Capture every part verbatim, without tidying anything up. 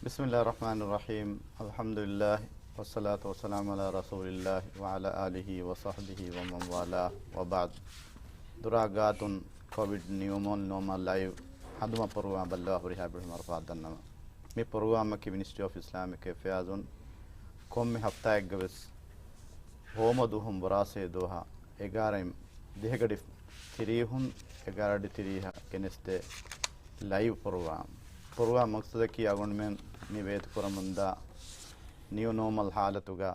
بسم الله الرحمن الرحيم. الحمد لله والصلاة والسلام على رسول الله وعلى آله وصحبه ومن والاه وبعد. ދުރާ ގާތުން ކޮވިޑް ނިއުމޯން ނޯމަލް ލައިވް ހަނދުމަ ޕްރޮގްރާމް ބައްލަވާ ހުރިހާ ބިރުހި މަރުފާ ދަންނަވަން. މި ޕްރޮގްރާމަކީ މިނިސްޓްރީ އޮފް އިސްލާމިކް އެފެއާޒުން ކޮންމެ ހަފްތާއެއްގަ ވެސް ހޯމަ ދުވަހުން ބުރާސޭ ދުވަހަށް އެގާރައިން ދިހަގަޑި ތިރީހުން އެގާރަ ގަޑި ތިރީހަށް ގެނެސްދޭ ލައިވް ޕްރޮގްރާމް. ޕްރޮގްރާމް މަޤްޞަދަކީ އަޅުގަނޑުމެން މި ވޭތުކުރަމުންދާ ނިއު ނޯމަލް ހާލަތުގަ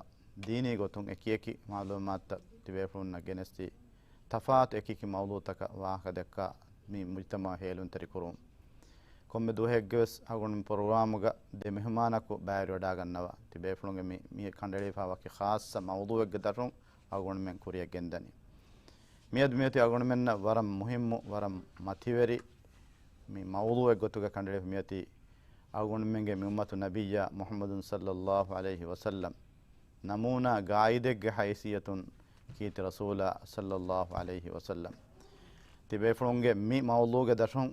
ދީނީ ގޮތުން އެކިއެކި މަޢުލޫމާތުތައް ތިބޭފުޅުންނަށް ގެނެސްދީ، ތަފާތު އެކިއެކި މައުޟޫޢުތަކަށް ވާހަކަ ދައްކާ މި މުޖްތަމަޢަށް ހޭލުންތެރިކުރުން. ކޮންމެ ދުވަހެއްގެވެސް އަޅުގަނޑު މި ޕްރޮގްރާމުގަ ދެ މެހުމާނަކު ބައިވެރިވަޑާގަންނަވާ. ތިބޭފުޅުންގެ މި، މި ކަނޑައެޅިފަ ވަކި ޚާއްޞަ މައުޟޫޢެއްގެ ދަށުން އަޅުގަނޑުމެން ކުރިއަށް ގެންދަނީ. މިއަދު މިއޮތީ އަޅުގަނޑުމެންނަށް ވަރަށް މުހިއްމު، ވަރަށް މަތިވެރި މި މައުޟޫޢެއް ގޮތުގަ ކަނޑައެޅިފަ މިއޮތީ އަޅުގަނޑުމެންގެ މި އުއްމަތު ނަބިއްޔާ މުޙައްމަދު ޞައްލައްލާހު ޢަލައިހި ވަސައްލަމް ނަމޫނާ ގާއިދެއްގެ ހައިސިއްޔަތުން ކީރިތި ރަސޫލާ ޞައްލައްލާހު ޢަލައިހި ވަސައްލަމް. ތިބޭފުޅުންގެ މި މައުޟޫޢުގެ ދަށުން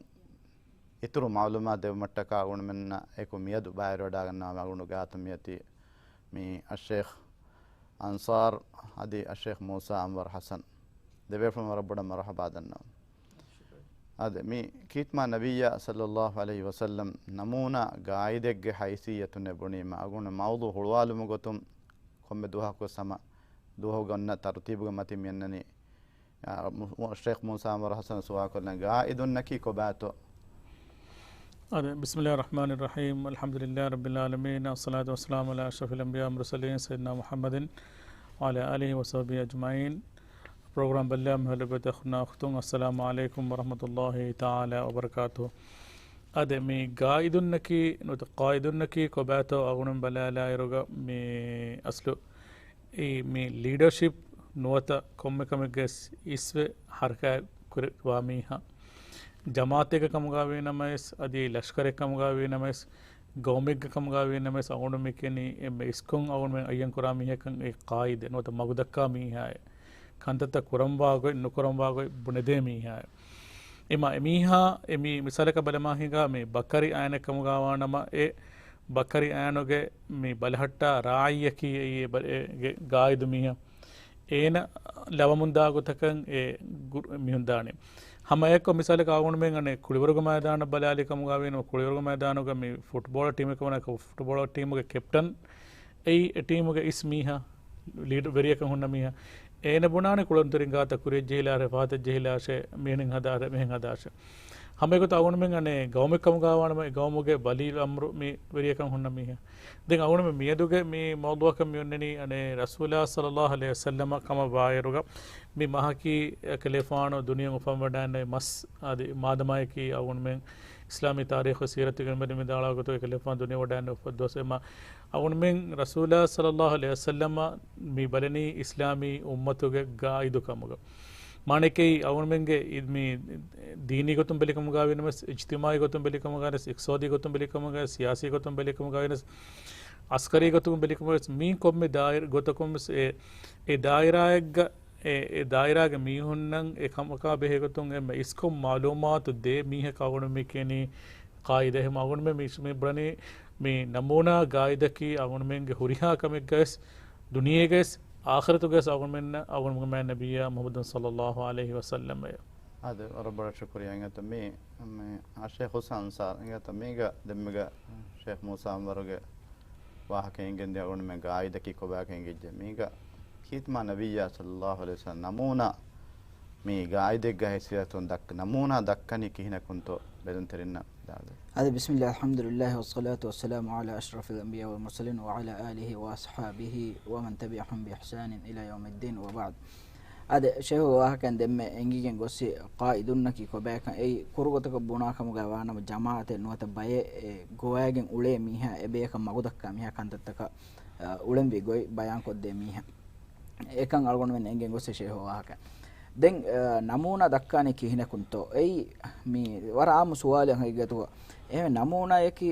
އިތުރު މަޢުލޫމާތު ދެއްވުމަށްޓަކާ އަޅުގަނޑުމެންނަށް އެކު މިއަދު ބައިވެރިވަޑާގަންނަވާ އަޅުގަނޑު ގާތު މިއޮތީ މި އައްޝޭޚް އަންސާރް އަދި އައްޝޭޚް މޫސާ އަންވަރު ޙަސަން. ދެބޭފުޅުން ވަރަށް ބޮޑަށް މަރުޙަބާ ދަންނަވަން. އާދެ، މި ކީރިތި މާ ނަބިއްޔާ ޞައްލައްލާހު ޢަލައިހި ވަސައްލަމް ނަމޫނާ ގާއިދެއްގެ ހައިސިއްޔަތުން އެ ބުނީމަ، އަޅުގަނޑު މައުޟޫޢު ހުޅުވާލުމުގެ ގޮތުން ކޮންމެ ދުވަހަކުވެސް ހަމަ ދުވަހުގަ އޮންނަ ތަރުތީބުގެ މަތިން މި އަންނަނީ، އާ، މު-، މު-، ޝޭޚް މޫސާ އަންވަރު ޙަސަނަށް ސުވާލުކޮށްލަން، ގާއިދުންނަކީ ކޮބާތޯ؟ އާދެ، بسم الله الرحمن الرحيم. الحمد لله رب العالمين. الصلاة والسلام على أشرف الأنبياء والمرسلين سيدنا محمد وعلى آله وصحبه أجمعين. ޕްރޮގްރާމް ބައްލަވާ މި ހުރި ގޮތް އަޚުންނާ އުޚްތުން، އައްސަލާމު ޢަލައިކުމް ވަރަޙްމަތުﷲި ތަޢާލާ ވަބަރަކާތުހު. އާދެ، މި ގާއިދުންނަކީ ނުވަތަ ޤާއިދުންނަކީ ކޮބާތޯ އަޅުގަނޑު ބަލާލާއިރުގަ މި އަސްލު އެއީ މި ލީޑަރޝިޕް ނުވަތަ ކޮންމެ ކަމެއްގަ އިސްވެ ޙަރަކާތް ކުރެވާ މީހާ. ޖަމާޢަތެއްގެ ކަމުގަ ވީ ނަމަވެސް، އަދި ލަޝްކަރެއް ކަމުގަ ވީ ނަމަވެސް، ގައުމެއްގެ ކަމުގަ ވީ ނަމަވެސް، އަޅުގަނޑު މި ކިޔަނީ އެންމެ އިސްކޮށް އަޅުގަނޑުމެން އައްޔަން ކުރާ މީހަކަށް އެ ޤާއިދެއް ނުވަތަ މަގުދައްކާ މީހާއެއް. ކަންތައްތައް ކުރަންވާ ގޮތް، ނުކުރަންވާ ގޮތް ބުނެދޭ މީހާއެއް. އެމާ އެމީހާ، އެމީ މިސާލަކަށް ބަލަމާ ހިނގާ މި ބަކަރި އައިނެއް ކަމުގަ ވާނަމަ، އެ ބަކަރި އައިނުގެ މި ބަލަހައްޓާ ރާޢީއަކީ އެއީ އެ ބަ-، އޭގެ ގާއިދު މީހާ. އޭނަ ލަވަމުންދާ ގޮތަކަށް އެ ގު-، މިހުން ދާނެ. ހަމަ އެއަކަށް މިސާލަކަށް އަޅުގަނޑުމެން އަނެއް ކުޅިވަރުގެ މައިދާނަށް ބަލާލި ކަމުގަ ވީނަމަ، ކުޅިވަރުގެ މައިދާނުގަ މި ފުޓްބޯޅަ ޓީމެއް ކަމުގަ ފުޓްބޯޅަ ޓީމުގެ ކެޕްޓަން އެއީ އެ ޓީމުގެ އިސް މީހާ، ލީޑް ވެރިޔަކަށް ހުންނަ މީހާ. އޭނަ ބުނާނެ ކުޅަންތެރިން ގާތަށް ކުރިއަށް ޖެހިލާށޭ، ފަހަތަށް ޖެހިލާށޭ، މިހެން ހަދާށޭ، މިހެން ހަދާށޭ. ހަމަ އެގޮތަށް އަޅުގަނޑުމެން އަނެއް ގައުމެއް ކަމުގަ ވާނަމަ، އެ ގައުމުގެ ވަލީ އަމްރު މި ވެރިޔަކަށް ހުންނަ މީހާ. ދެން އަޅުގަނޑުމެން މިއަދުގެ މި މައުޟޫޢަކަށް މި އޮންނަނީ އަނެއް ރަސޫލާ ޞައްލައްލާހު ޢަލައިހި ވަސައްލަމަ ކަމަށް ވާއިރުގަ މި މަހަކީ އެކަލޭފާނު ދުނިޔެއަށް އުފަންވަޑައިގެންނެވި މަސް އަދި މާދަމާއެކީ އަޅުގަނޑުމެން އިސްލާމީ ތާރީޚު ސީރަތުގެ މި ވިދާޅުވާ ގޮތުގައި ކަލޭފާނު ދުނިޔެ ވަޑައިގެންނެވި އުފައްދުވަސް އެމާ އަޅުގަނޑުމެން ރަސޫލާ ޞައްލައްލާހު ޢަލައިހި ވަސައްލަމަ މި ބަލަނީ އިސްލާމީ އުއްމަތުގެ ގާއިދު ކަމުގަ. މާނައަކީ އަޅުގަނޑުމެންގެ މި ދީނީ ގޮތުން ބެލިކަމުގަ ވީނަމަވެސް، އިޖްތިމާޢީ ގޮތުން ބެލިކަމުގަ ވެސް، އިޤްތިޞާދީ ގޮތުން ބެލިކަމުގަ ވެސް، ސިޔާސީ ގޮތުން ބެލިކަމުގަ ވެސް، ޢަސްކަރީ ގޮތުން ބެލިކަމުގަ ވެސް، މި ކޮންމެ ދާއިރާ ގޮތަކުން ވެސް އެ، އެ ދާއިރާއެއްގަ އެ، އެ ދާއިރާގެ މީހުންނަށް އެ ކަމަކާ ބެހޭގޮތުން އެންމެ އިސްކޮށް މަޢުލޫމާތު ދޭ މީހަކަށް އަޅުގަނޑު މި ކިޔަނީ ޤާއިދޭ. އެހެން އަޅުގަނޑުމެން މި، މި ބުނަނީ މި ނަމޫނާ ގާއިދަކީ އަޅުގަނޑުމެންގެ ހުރިހާ ކަމެއްގަވެސް، ދުނިޔޭގަވެސް، އާޚިރަތުގަވެސް އަޅުގަނޑުމެންނަށް އަޅުގަނޑުމެންގެ މާތް ނަބިއްޔާ މުޙައްމަދު ޞައްލައްލާހު ޢަލައިހި ވަސައްލަމް އެ. އާދެ، ވަރަށް ބޮޑަށް ޝުކުރިއްޔާ. އިނގޭތޯ މި، މި އައްޝޭޚް ހުސް އަންސާރް، އިނގޭތޯ މީގަ ދެންމެގަ ޝޭޚް މޫސާ އަންވަރުގެ ވާހަކަ އެނގެންދިޔަ އަޅުގަނޑުމެން ގާއިދަކީ ކޮބާކަން އެނގިއްޖެ. މީގަ ކީރިތި މާ ނަބިއްޔާ ޞައްލައްލާހު ޢަލައިހި ވަސައްލަމް ނަމޫނާ މި ގާއިދެއްގެ ހައިސިއްޔަތުން ދައްކަ، ނަމޫނާ ދައްކަނީ ކިހިނަކުންތޯ ބެލުންތެރިންނަށް ވިދާޅުވެ. އާދެ، بسم الله، الحمد لله والصلاة والسلام على أشرف الأنبياء والمرسلين وعلى آله وأصحابه ومن تبعهم بإحسان إلى يوم الدين وبعد. އާދެ، ޝޭޚު ވާހަކައިން ދެންމެ އެނގިގެން ގޮއްސި ޤާއިދުންނަކީ ކޮބާކަން. އެއީ ކުރު ގޮތަކަށް ބުނާ ކަމުގައި ވާނަމަ، ޖަމާޢަތެއް ނުވަތަ ބައެއް އެ ގޮވައިގެން އުޅޭ މީހާ، އެ ބަޔަކަށް މަގުދައްކާ މީހާ، ކަންތައްތަކަށް، އަ، އުޅެންވީ ގޮތް ބަޔާންކޮށްދޭ މީހާ. އެކަން އަޅުގަނޑުމެން އެނގެން ގޮއްސި ޝޭޚު ވާހަކަ. ދެން، އަ، ނަމޫނާ ދައްކާނީ ކިހިނަކުންތޯ؟ އެއީ މި ވަރަށް އާއްމު ސުވާލެއް ހަގީގަތުގަ. އެހެން ނަމޫނާއަކީ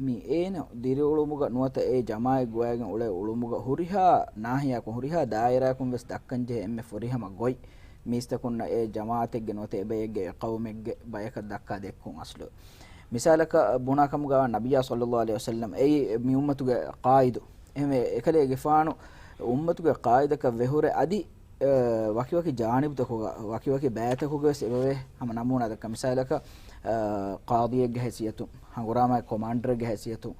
މި އޭނަ ދިރިއުޅުމުގަ ނުވަތަ އެ ޖަމާޢަތް ގޮވައިގެން އުޅޭ އުޅުމުގަ ހުރިހާ ނާހިޔާކުން، ހުރިހާ ދާއިރާއަކުން ވެސް ދައްކަންޖެހޭ އެންމެ ފުރިހަމަ ގޮތް، މީސްތަކުންނަށް އެ ޖަމާޢަތެއްގެ ނުވަތަ އެ ބައެއްގެ އެ ޤައުމެއްގެ ބަޔަކަށް ދައްކާ ދެއްކުން އަސްލު. މިސާލަކަށް ބުނާ ކަމުގަ ނަބިއްޔާ ޞައްލައްލާހު ޢަލައިހި ވަސައްލަމް އެއީ މި އުއްމަތުގެ ޤާއިދު. އެހެންވެ، އެކަލޭގެފާނު އުއްމަތުގެ ޤާއިދަކަށް ވެހުރެ އަދި، އަ، ވަކިވަކި ޖާނިބުތަކުގަ، ވަކިވަކި ބައިތަކުގަ ވެސް އެބަވޭ ހަމަ ނަމޫނާ ދައްކަން. މިސާލަކަށް، އަ، ޤާޟީއެއްގެ ހައިސިއްޔަތުން، ހަނގުރާމައި ކޮމާންޑަރެއްގެ ހައިސިއްޔަތުން،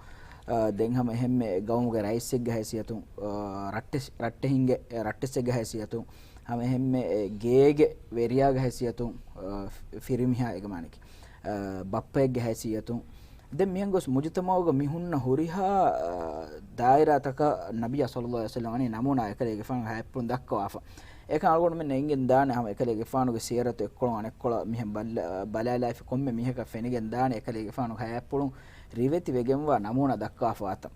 އަ، ދެން ހަމަ އެހެންމެ ގައުމުގެ ރައީސެއްގެ ހައިސިއްޔަތުން، އަ، ރައްޓެސް-، ރައްޓެހިންގެ، ރައްޓެއްސެއްގެ ހައިސިއްޔަތުން، ހަމަ އެހެންމެ ގޭގެ ވެރިޔާގެ ހައިސިއްޔަތުން، އަ، ފި-، ފިރިމިހާ އެގެ މާނައަކީ، އަ، ބައްޕައެއްގެ ހައިސިއްޔަތުން. ދެން މިހެން ގޮސް މުޖުތަމަޢުގަ މި ހުންނަ ހުރިހާ، އަ، ދާއިރާތަކަށް ނަބިއްޔާ ޞައްލައްލާހު ޢަލައިހި ވަސައްލަމް އަނީ ނަމޫނާ އެކަލޭގެފާނުގެ ހައިއްޕުޅުން ދައްކަވާފަ. އެކަން އަޅުގަނޑުމެން އެނގެން ދާނެ ހަމަ އެކަލޭގެފާނުގެ ސީރަތު އެއްކޮޅުން އަނެއްކޮޅަށް މިހެން ބައްލަ-، ބަލާލާފި ކޮންމެ މީހަކަށް ފެނިގެން ދާނެ އެކަލޭގެފާނުގެ ހައިއްޕުޅުން ރިވެތި ވެގެންވާ ނަމޫނާ ދައްކާފަ ވާތަން.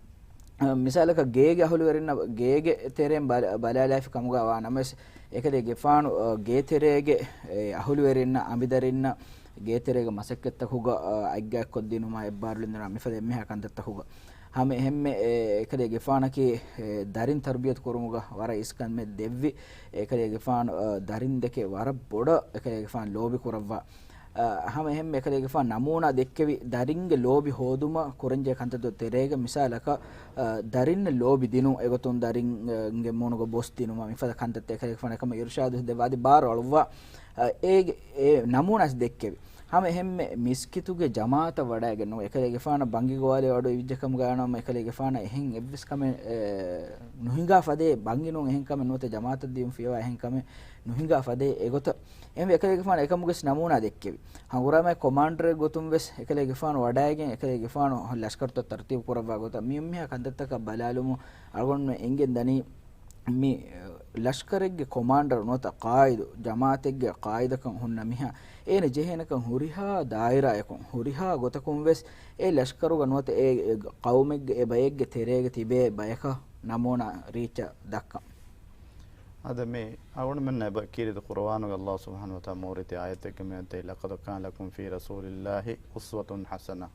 އަ، މިސާލަކަށް ގޭގެ އަހުލުވެރިންނަށް ގޭގެ ތެރެއިން ބަލަ-، ބަލާލާފި ކަމުގަ ވާ ނަމަވެސް، އެކަލޭގެފާނު، އަ، ގޭތެރޭގެ އެ އަހުލުވެރިންނަށް، އަނބިދަރިންނަށް ގޭތެރޭގެ މަސައްކަތްތަކުގަ، އަ، އަތްގައިކޮށްދިނުމާ، އެއްބާރުލިންދިނުމާ، މިފަދަ އެންމެހާ ކަންތައްތަކުގަ. ހަމަ އެހެންމެ، އެ، އެކަލޭގެފާނަކީ، އެ، ދަރިން ތަރުބިޔަތު ކުރުމުގަ ވަރަށް އިސްކަންމެއް ދެއްވި، އެކަލޭގެފާނު، އަ، ދަރިން ދެކެ ވަރަށް ބޮޑަށް އެކަލޭގެފާނު ލޯބި ކުރައްވާ. އަ، ހަމަ އެހެންމެ އެކަލޭގެފާނު ނަމޫނާ ދެއްކެވި ދަރިންގެ ލޯބި ހޯދުމަށް ކުރަންޖެހޭ ކަންތައްތައް ތެރޭގަ މިސާލަކަށް، އަ، ދަރިންނަށް ލޯބި ދިނުން އެގޮތުން ދަރިންގެ މޫނުގަ ބޮސް ދިނުމަށް މިފަދަ ކަންތައްތައް އެކަލޭގެފާނު އެކަމަށް އިރުޝާދު ދެއްވާ އަދި ބާރު އަޅުއްވާ، އަ، އޭގެ، އެ ނަމޫނާސް ދެއްކެވި. ހަމަ އެހެންމެ މިސްކިތުގެ ޖަމާއަތަށް ވަޑައިގެން ނުވަ އެކަލޭގެފާނަށް ބަންގި ގޮވާލެވި އަޑު އިވިއްޖެ ކަމުގަ ނަމަ އެކަލޭގެފާނަށް އެހެން އެއްވެސް ކަމެއް، އެ، ނުހިނގާ ފަދައެއް ބަންގި ނޫން އެހެން ކަމެއް ނުވަތަ ޖަމާއަތަށް ދިޔުން ފިޔަވާ އެހެން ކަމެއް ނުހިނގާ ފަދައެއް އެގޮތަށް. އެހެންވެ އެކަލޭގެފާނު އެކަމުގެސް ނަމޫނާ ދެއްކެވި. ހަނގުރާމައި ކޮމާންޑަރެއް ގޮތުން ވެސް އެކަލޭގެފާނު ވަޑައިގެން އެކަލޭގެފާނު ލަޝްކަރުތައް ތަރުތީބު ކުރައްވާ ގޮތަށް މި އެންމެހާ ކަންތައްތަކަށް ބަލާލުމުން އަޅުގަނޑު އެނގެން ދަނީ މި ލަޝްކަރެއްގެ ކޮމާންޑަރު ނުވަތަ ޤާއިދު، ޖަމާއަތެއްގެ ޤާއިދަކަށް ހުންނަ މީހާ އޭނަ ޖެހޭނެކަން ހުރިހާ ދާއިރާއަކުން، ހުރިހާ ގޮތަކުން ވެސް އެ ލަޝްކަރުގަ ނުވަތަ އެ، އެ ޤައުމެއްގެ އެ ބައެއްގެ ތެރޭގަ ތިބޭ ބަޔަކަށް ނަމޫނާ ރީއްޗަށް ދައްކަން. އަދި މި އަޅުގަނޑުމެންނަށް އެބަ ކީރިތި ޤުރުއާނުގެ ﷲ ސުބްޙާނަހޫ ވަތަޢާލާ މޫރިތި އާޔަތެއްގެ މިއޮތީ، "لقد كان لكم في رسول الله أسوة حسنة."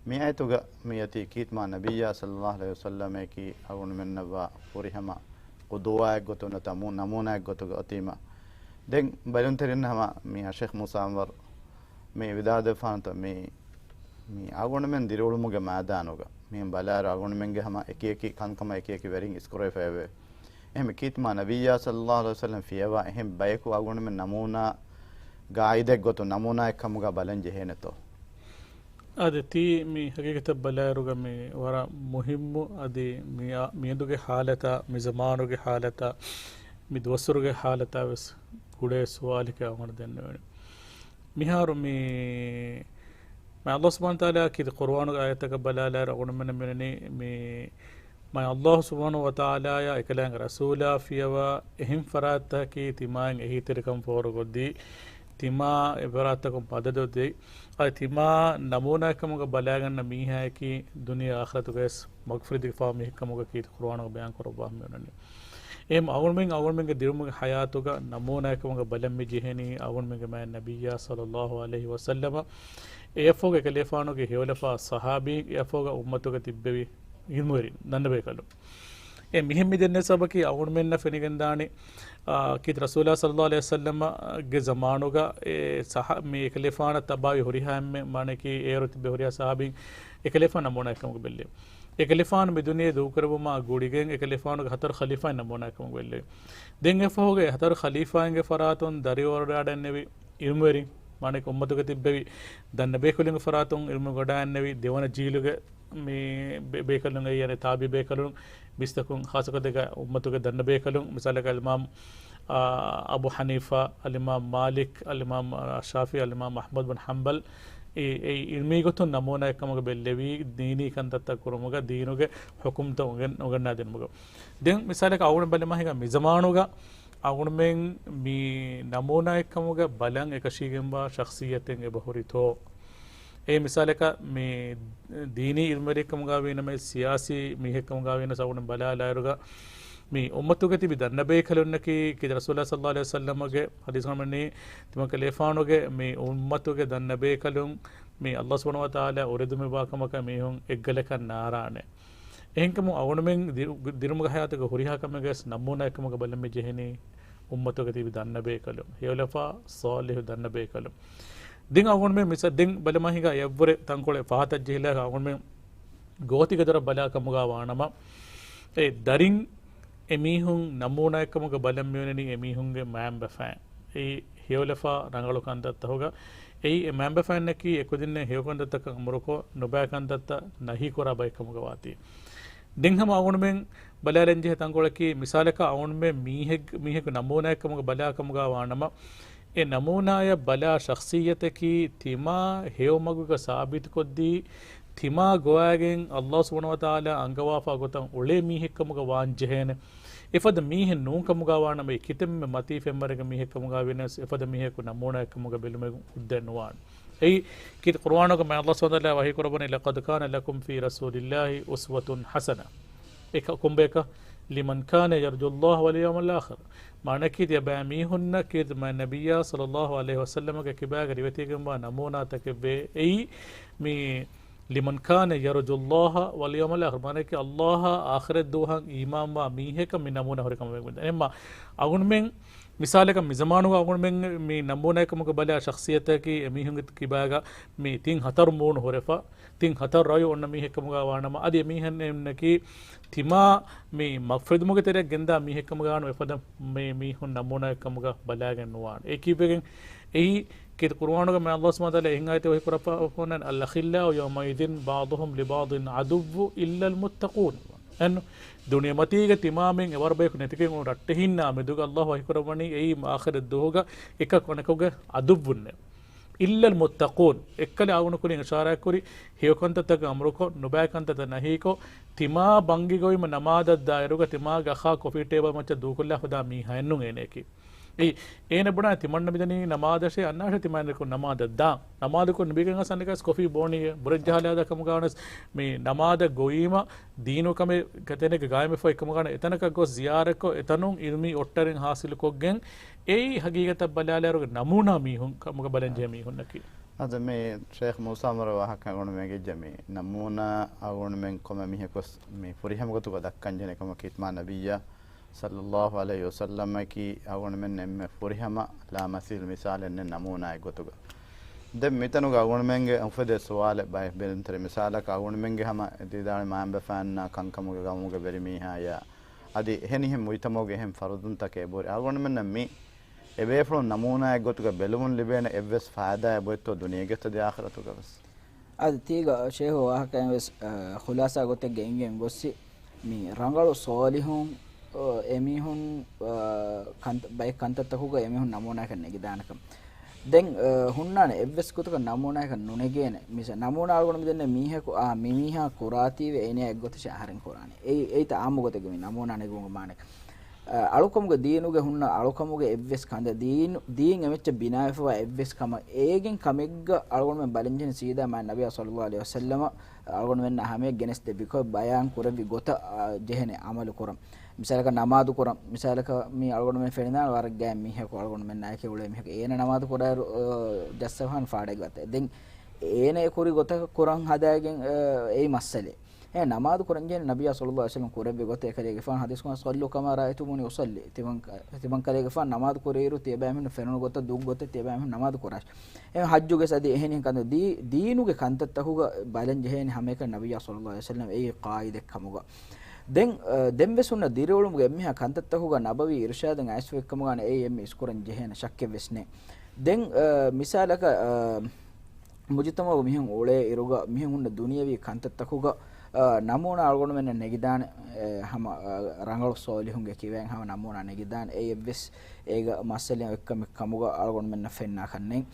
މި އާޔަތުގަ މިއޮތީ ކީރިތި މާ ނަބިއްޔާ ޞައްލައްލާހު ޢަލައިހި ވަސައްލަމަކީ އަޅުގަނޑުމެންނަށްވާ ފުރިހަމަ ޤުދުވާއެއް ގޮތުން ނުވަތަ ނަމޫ-، ނަމޫނާއެއް ގޮތުގަ އޮތީމަ. ދެން ބަލުންތެރިން ހަމަ މި ޝޭޚް މޫސާ އަންވަރު މި ވިދާޅުވެފާނުތަ މި، މި އަޅުގަނޑުމެން ދިރިއުޅުމުގެ މައިދާނުގަ މިހެން ބަލާއިރު އަޅުގަނޑުމެންގެ ހަމަ އެކިއެކި ކަންކަމަށް އެކިއެކި ވެރިން އިސްކުރެވިފައެވެ. އެހެން ކީރިތި މާ ނަބިއްޔާ ޞައްލައްލާހު ޢަލައިހި ވަސައްލަމަ ފިޔަވާ އެހެން ބަޔަކު އަޅުގަނޑުމެން ނަމޫނާ ގާއިދެއް ގޮތުން ނަމޫނާއެއް ކަމުގަ ބަލަން ޖެހޭނެތޯ؟ އާދެ، ތީ މި ހަގީގަތަށް ބަލާއިރުގަ މި ވަރަށް މުހިއްމު އަދި މި އާ-، މިއަދުގެ ޙާލަތާ، މި ޒަމާނުގެ ޙާލަތާ، މި ދުވަސްވަރުގެ ޙާލަތާ ވެސް ގުޅޭ ސުވާލެކޭ އަޅުގަނޑު ދެންނެވެނީ. މިހާރު މި، މި ﷲ ސުބްޙާނަހޫ ވަތަޢާލާ ކީރިތި ޤުރުއާނުގެ އާޔަތަކަށް ބަލާލާއިރު އަޅުގަނޑުމެންނަށް މިދަނީ މި މާތް ﷲ ސުބްޙާނަހޫ ވަތަޢާލާއާ އެކަލާނގެ ރަސޫލާ ފިޔަވާ އެހެން ފަރާތްތަކަކީ ތިމާއިން އެހީތެރިކަން ފޯރުކޮށްދީ، ތިމާ އެފަރާތްތަކުން މަދަދު ދެއްވި، އަދި ތިމާ ނަމޫނާއެއްކަމުގަ ބަލާގަންނަ މީހާއަކީ ދުނިޔެ އާޚިރަތުގަވެސް މަގުފުރިދީފާ މީހެއްކަމުގަ ކީރިތި ޤުރުއާނުގަ ބަޔާން ކުރައްވާ މިއޮންނަނީ. އެހެން އަޅުގަނޑުމެން، އަޅުގަނޑުމެންގެ ދިރިއުޅުމުގެ ޙަޔާތުގަ ނަމޫނާއެއްކަމުގަ ބަލަން މި ޖެހެނީ އަޅުގަނޑުމެންގެ މާތް ނަބިއްޔާ ޞައްލައްލާހު ޢަލައިހި ވަސައްލަމަ އެއަށްފަހުގަ އެކަލޭފާނުގެ ހެޔޮލަފާ ޞަޙާބީން އެއަށްފަހުގަ އުއްމަތުގަ ތިއްބެވި ޢިލްމުވެރިން ދަންނަބޭކަލުން. އެ މިހެން މި ދެންނެވި ސަބަބަކީ އަޅުގަނޑުމެންނަށް ފެނިގެންދާނީ، އާ، ކީރިތި ރަސޫލާ ޞައްލައްލާހު ޢަލައިހި ވަސައްލަމަގެ ޒަމާނުގަ އެ ޞަޙާ-، މި އެކަލޭފާނަށް ތަބާވި ހުރިހާ އެންމެ މާނައަކީ އޭރު ތިއްބެވި ހުރިހާ ޞަޙާބީން އެކަލޭފާނު ނަމޫނާއެއްކަމުގަ ބެއްލެވި. އެކަލޭފާނު މި ދުނިޔެ ދޫކުރެއްވުމާ ގުޅިގެން އެކަލޭފާނުގެ ހަތަރު ޚަލީފާއިން ނަމޫނާއެއްކަމުގަ ބެއްލެވި. ދެން އެއަށްފަހުގަ އެ ހަތަރު ޚަލީފާއިންގެ ފަރާތުން ދަރިވަރުވަޑައިގެންނެވި ޢިލްމުވެރިން، މާނައަކީ އުއްމަތުގަ ތިއްބެވި ދަންނަބޭކަލުންގެ ފަރާތުން ޢިލްމު ވަޑައިގެންނެވި ދެވަނަ ޖީލުގެ މި ބޭ-، ބޭކަލުން އެއީ ތާބިޢީ ބޭކަލުން ބިސްތަކުން، ޚާއްޞަކޮށް ދެން އުއްމަތުގެ ދަންނަބޭކަލުން، މިސާލަކަށް އަލްއިމާމް، އާ، އަބޫ ޙަނީފާ، އަލްއިމާމް މާލިކް، އަލްއިމާމް، އާ، ޝާފިޢީ، އަލްއިމާމް އަޙްމަދު ބިން ޙަންބަލް، އެ-، އެއީ ޢިލްމީ ގޮތުން ނަމޫނާއެއްކަމުގަ ބެއްލެވީ ދީނީ ކަންތައްތައް ކުރުމުގަ ދީނުގެ ޙުކުމްތައް އުނގެން-، އުނގަންނާދިނުމުގަ. ދެން މިސާލަކަށް އަޅުގަނޑު ބަލަމާ ހިނގާ މި ޒަމާނުގަ އަޅުގަނޑުމެން މި ނަމޫނާއެއްކަމުގަ ބަލަން އެކަށީގެންވާ ޝަޚްޞިއްޔަތެއް އެބަހުރިތޯ؟ އެ މިސާލަކަށް މި ދީނީ ޢިލްމުވެރިއެއްކަމުގަ ވީނަމަވެސް، ސިޔާސީ މީހެއްކަމުގަ ވީނަމަވެސް އަޅުގަނޑު ބަލާލާއިރުގަ، މި އުއްމަތުގަ ތިބި ދަންނަބޭކަލުންނަކީ ކީރިތި ރަސޫލާ ޞައްލައްލާހު ޢަލައިހި ވަސައްލަމަގެ ޙަދީޘް ހަމަނީ، ތިމަން ކަލޭފާނުގެ މި އުއްމަތުގެ ދަންނަބޭކަލުން މި ﷲ ސުބްޙާނަހޫ ވަތަޢާލާ އުރެދުމެއްވާ ކަމަކަށް މީހުން އެއްގަލަކަށް ނާރާނެ. އެހެންކަމުން އަޅުގަނޑުމެން ދިރު-، ދިރުމުގެ ޙަޔާތުގެ ހުރިހާ ކަމެއްގަސް ނަމޫނާއެއްކަމުގަ ބަލަން މި ޖެހެނީ އުއްމަތުގަ ތިބި ދަންނަބޭކަލުން، ހެޔޮލަފާ ޞާލިޙު ދަންނަބޭކަލުން. ދެން އަޅުގަނޑުމެން މިސާ ދެން ބަލަމާ ހިނގާ އެއަށްވުރެ ތަންކޮޅެއް ފަހަތަށް ޖެހިލާ އަޅުގަނޑުމެން ގޯތިގެދޮރަށް ބަލާ ކަމުގަ ވާނަމަ، އެ ދަރިން އެމީހުން ނަމޫނާއެއްކަމުގަ ބަލަން މިއޮންނަނީ އެމީހުންގެ މައިންބަފައިން. އެއީ ހެޔޮލަފާ ރަނގަޅު ކަންތައްތަކުގަ. އެއީ އެ މައިންބަފައިންނަކީ އެކުދިންނެއް ހެޔޮކަންތައްތަކަށް އަމުރުކޮށް، ނުބައި ކަންތައްތައް ނަހީކުރާ ބައެއްކަމުގަ ވާތީ. ދެން ހަމަ އަޅުގަނޑުމެން ބަލާލަންޖެހޭ ތަންކޮޅަކީ، މިސާލަކަށް އަޅުގަނޑުމެން މީހެއް، މީހަކު ނަމޫނާއެއްކަމުގަ ބަލާ ކަމުގަ ވާނަމަ، އެ ނަމޫނާއަށް ބަލާ ޝަޚްޞިއްޔަތަކީ ތިމާ ހެޔޮމަގުގަ ސާބިތުކޮށްދީ، ތިމާ ގޮވައިގެން އައްލާހު ސުބްޙާނަހު ވަތަޢާލާ އަންގަވާފަ ގޮތަށް އުޅޭ މީހެއްކަމުގަ ވާންޖެހޭނެ. އެފަދަ މީހެއް ނޫންކަމުގަ ވާނަމަ، އެ ކިތަންމެ މަތީ ފެންވަރެއްގެ މީހެއްކަމުގަ ވިޔަސް އެފަދަ މީހަކު ނަމޫނާއެއްކަމުގަ ބެލުމެއް ހުއްދައެއް ނުވާނެ. އެއީ ކީރިތި ޤުރުއާނުގަ މާތް އައްލާހު ސުބްޙާނަހު ވަތަޢާލާ ވަޙީކުރައްވަނީ، "لقد كان لكم في رسول الله أسوة حسنة." އެކަ-، ކޮންބަޔަކަށް؟ "لمن كان يرجو الله واليوم الآخر." މާނައަކީ ތިޔަބައިމީހުންނަށް ކީރިތި މާތް ނަބިއްޔާ ޞައްލައްލާހު ޢަލައިހި ވަސައްލަމަގެ ކިބާގަ ރިވެތިވެގެންވާ ނަމޫނާތަކެއްވޭ. އެއީ މި "لمن كان يرجو الله واليوم الآخر." މާނައަކީ އައްލާހާ އާޚިރަތް ދުވަހަށް އީމާންވާ މީހަކަށް މި ނަމޫނާ ހުރި ކަމަށް ވެގެން. އެހެންމާ އަޅުގަނޑުމެން މިސާލަކަށް މި ޒަމާނުގަ އަޅުގަނޑުމެން މި ނަމޫނާއެއްކަމުގަ ބަލާ ޝަޚްޞިއްޔަތަކީ އެމީހުންގެ ކިބާގަ މި ތިން ހަތަރު މޫނު ހުރެފަ، ތިން ހަތަރު ރައުޔު އޮންނަ މީހެއްކަމުގަ ވާނަމަ، އަދި އެމީހުންނަކީ ތިމާ މި މަގުފުރެދުމުގެ ތެރެއަށް ގެންދާ މީހެއްކަމުގަ ވާނަމަ، އެފަދަ މި މީހުން ނަމޫނާއެއްކަމުގަ ބަލާގެން ނުވާނެ. އެ ކީއްވެގެން؟ އެއީ ކީރިތި ޤުރުއާނުގަ މާތް އައްލާހު ސުބްޙާނަހު ވަތަޢާލާ އެހެން އާޔަތެއް ވަޙީކުރައްވާފަ އޮންނަން، "الأخلاء يومئذ بعضهم لبعض عدو إلا المتقون." އެން ދުނިޔެމަތީގަ ތިމާމެން އެވަރުބަޔަކު ނެތިގެން އުޅުނު ރައްޓެހިންނާ މެދުގަ އައްލާހު ވަޙީކުރައްވަނީ އެއީ އާޚިރަތް ދުވަހުގަ އެކަކު އަނެކަކުގެ ޢަދުއްވުންނޭ. "إلا المتقون." އެއްކަލެ އަޅުގަނޑު ކުރިން އިޝާރާތްކުރި، ހެޔޮކަންތައްތަކަށް އަމުރުކޮށް، ނުބައި ކަންތައްތައް ނަހީކޮށް، ތިމާ ބަންގި ގޮވީމަ ނަމާދަށް ދާއިރުގަ ތިމާގެ އަޚާ ކޮފީ ޓޭބަލް މައްޗަށް ދޫކޮށްލާ ހުދާ މީހާއެއްނޫން އޭނައަކީ. އެއީ، އޭނަ ބުނާ ތިމަންނަ މިދަނީ ނަމާދަށޭ، އަންނާށޭ ތިމާއެކު ނަމާދަށް ދާން. ނަމާދުކޮށް ނުބިގެން އަސް އަނެއްކާސް ކޮފީ ބޯނީ، ބުރެއްޖަހާލާ ދާ ކަމުގަ ވަނަސް މި ނަމާދަށް ގޮވީމަ ދީނު ކަމެއް ތެނެއްގަ ގާއިމްވެފަ އެކަމުގަ ވަނަ އެތަނަކަށް ގޮސް ޒިޔާރަތްކޮށް، އެތަނުން ޢިލްމީ އޮއްޓަރެއް ޙާޞިލުކޮށްގެން، އެއީ ޙަޤީޤަތަށް ބަލާލާއިރުގެ ނަމޫނާ މީހުން ކަމުގަ ބަލަންޖެހޭ މީހުންނަކީ. އަދަ މި ޝޭޚް މޫސާ މަރު ވާހަކަ އަޅުގަނޑުމެން އެނގިއްޖެ މި ނަމޫނާ އަޅުގަނޑުމެން ކޮންމެ މީހަކުވެސް މި ފުރިހަމަ ގޮތުގަ ދައްކަންޖެހޭ ކަމަކީ މާތް ނަބިއްޔާ ޞައްލައްލާހު ޢަލައިހި ވަސައްލަމަކީ އަޅުގަނޑުމެން އެންމެ ފުރިހަމަ ލާމަސީލް މިސާލެއް ނެތް ނަމޫނާއެއް ގޮތުގަ. ދެން މިތަނުގަ އަޅުގަނޑުމެންގެ އުފެދޭ ސުވާލެއް ބައެއް ބެލުންތެރި މިސާލަކަށް އަޅުގަނޑުމެންގެ ހަމަ ދީދާޅި މައިންބަފައިންނާ ކަންކަމުގެ ގައުމުގެ ވެރިމީހާޔާ އަދި އެހެނިހެން މުޖްތަމަޢުގެ އެހެން ފަރުދުންތަކެއް އެބަހުރި. އަޅުގަނޑުމެންނަށް މި އެބޭފުޅުން ނަމޫނާއެއް ގޮތުގަ ބެލުމުން ލިބޭނެ އެއްވެސް ފައިދާއެއް އެބައޮތްތޯ ދުނިޔޭގައެއް އަދި އާޚިރަތުގަވެސް؟ އަދި ތީގަ ޝޭހު ވާހަކައިން ވެސް، އަ، ޚުލާސާ ގޮތެއްގަ އެނގިގެން ގޮއްސި، މި ރަނގަޅު ޞާލިޙުން، އަ، އެމީހުން، އަ، ކަންތަ-، ބައެއް ކަންތައްތަކުގަ އެމީހުން ނަމޫނާއަކަށް ނެގިދާނެކަން. ދެން، އަ، ހުންނާނެ އެއްވެސް ގޮތަކަށް ނަމޫނާއަކަށް ނުނެގޭނެ. މިސާ، ނަމޫނާ އަޅުގަނޑު މިދެންނެ މީހަކު، އާ، މި މީހާ ކުރާތީވެ އޭނަޔާ އެއްގޮތަށޭ އަހަރެން ކުރާނެ. އެއީ، އެއީތަ އާއްމު ގޮތެއްގެ މި ނަމޫނާ ނެގުމުގެ މާނަ. އަ، އަޅުކަމުގެ ދީނުގެ ހުންނަ އަޅުކަމުގެ އެއްވެސް ކަންތައް ދީން، ދީން އެމެއްޗަށް ބިނާވެފަވާ އެއްވެސް ކަމަށް އޭގެން ކަމެއްގަ އަޅުގަނޑުމެން ބަލަންޖެހެން ސީދާ މާތް ނަބިއްޔާ ޞައްލައްލާހު ޢަލައިހި ވަސައްލަމަ އަޅުގަނޑުމެންނަށް ހަމަޔަށް ގެނެސްދޭ ބިކޮށް ބަޔާން ކުރެއްވި ގޮތަށް، އާ، ޖެހޭނެ ޢަމަލު ކުރަން. މިސާލަކަށް ނަމާދު ކުރަން. މިސާލަކަށް މި އަޅުގަނޑުމެން ފެނިދާނެ ވަރަށް ގާތް މީހަކު އަޅުގަނޑުމެންނާއެކީ އުޅޭ މީހަކު. އޭނަ ނަމާދު ކުރާއިރު، އާ، ޖައްސަވާން ފާޑެއްގަ ވަތަ. ދެން އޭނަ އެ ކުރި ގޮތަކަށް ކުރަން ހަދާގެން، އާ، އެއީ މައްސަލައެއް. އެ ނަމާދު ކުރަންޖެހޭނެ ނަބިއްޔާ ޞައްލައްލާހު ޢަލައިހި ވަސައްލަމަ ކުރެއްވި ގޮތަށް އެކަލޭގެފާނު ޙަދީޘްކުރަން، "صلوا كما رأيتموني أصلي." ތިމަން ކަ-، ތިމަން ކަލޭގެފާނު ނަމާދު ކުރިއިރު ތިޔަބައިމީހުން ފެނުނު ގޮތަށް ދުށް ގޮތަށް ތިޔަބައިމީހުން ނަމާދު ކުރާށި. އެ ޙައްޖުގެ ސަދި އެހެނިހެން ކަންތައް ދީ-، ދީނުގެ ކަންތައްތަކުގަ ބަލަން ޖެހޭނެ ހަމައެކަނި ނަބިއްޔާ ޞައްލައްލާހު ޢަލައިހި ވަސައްލަމަ އެއީ ޤާއިދެއް ކަމުގަ. ދެން، އަ، ދެން ވެސް ހުންނަ ދިރިއުޅުމުގެ އެންމެހާ ކަންތައްތަކުގަ ނަބަވީ އިރުޝާދުން އައިސްފަ އެއްކަމުގަ އެއީ އެންމެ އިސްކުރަން ޖެހޭނެ ޝައްކެއް ވެސް ނެތް. ދެން، އަ، މިސާލަކަށް، އަ، މުޖުތަމަޢު މިހެން އުޅޭ އިރުގަ މިހެން ހުންނަ ދުނިޔަވީ ކަންތައްތަކުގަ، އަ، ނަމޫނާ އަޅުގަނޑުމެންނަށް ނެގިދާނެ، އެ، ހަމަ، އަ، ރަނގަޅު ޞާލިޙުންގެ ކިބައިން ހަމަ ނަމޫނާ ނެގިދާނެ. އެއީ އެއްވެސް އޭގަ މައްސަލައެއް އޮތްކަމެއް ކަމުގަ އަޅުގަނޑުމެންނަށް ފެންނާކަށް ނެތް.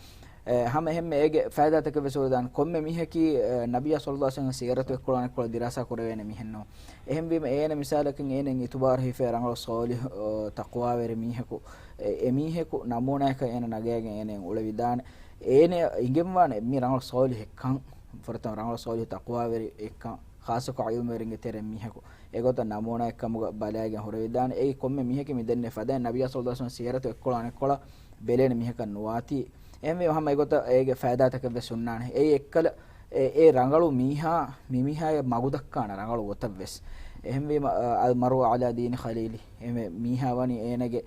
އެ، ހަމަ އެހެންމެ އޭގެ ފައިދާތަކެއް ވެސް ހުރެދާނެ. ކޮންމެ މީހަކީ، އެ، ނަބިއްޔާ ޞައްލައްލާހު ޢަލައިހި ވަސައްލަމަ ސީރަތު އެއްކޮޅަށް އަނެއްކޮޅަށް ދިރާސާ ކުރެވޭނެ މީހެއް ނޫން. އެހެންވީމަ އޭނަ މިސާލަކަށް އޭނައަށް އިތުބާރު ހިފޭ ރަނގަޅު ޞާލިޙު، އަ، ތަޤްވާވެރި މީހަކު، އެ، އެ މީހަކު ނަމޫނާއަކަށް އޭނަ ނަގައިގެން އޭނައަށް އުޅެވިދާނެ. އޭނަ އިނގެންވާނެ މި ރަނގަޅު ޞާލިޙެއްކަން، ފުރަތަމަ ރަނގަޅު ޞާލިޙު ތަޤްވާވެރި އެއްކަން، ޚާއްޞަކޮށް ޢިލްމުވެރިންގެ ތެރެއިން މީހަކު އެގޮތަށް ނަމޫނާއެއްކަމުގަ ބަލައިގެން ހުރެވިދާނެ. އެއީ ކޮންމެ މީހަކީ މިދެންނެ ފަދައިން ނަބިއްޔާ ޞައްލައްލާހު ޢަލައިހި ވަސައްލަމަ ސީރަތު އެއްކޮޅަށް އަނެއްކޮޅަށް ބެލޭނެ މީހަކަށް ނުވާތީ. އެހެންވީމަ ހަމަ އެގޮތަށް އޭގެ ފައިދާތަކެއް ވެސް ހުންނާނެ. އެއީ އެއްކަލަ، އެ، އެ ރަނގަޅު މީހާ، މި މީހާޔަށް މަގު ދައްކާނެ ރަނގަޅު ގޮތަށް ވެސް. އެހެންވީމަ، އަ، المرء على دين خليله. އެހެންވެ މީހާ ވަނީ އޭނަގެ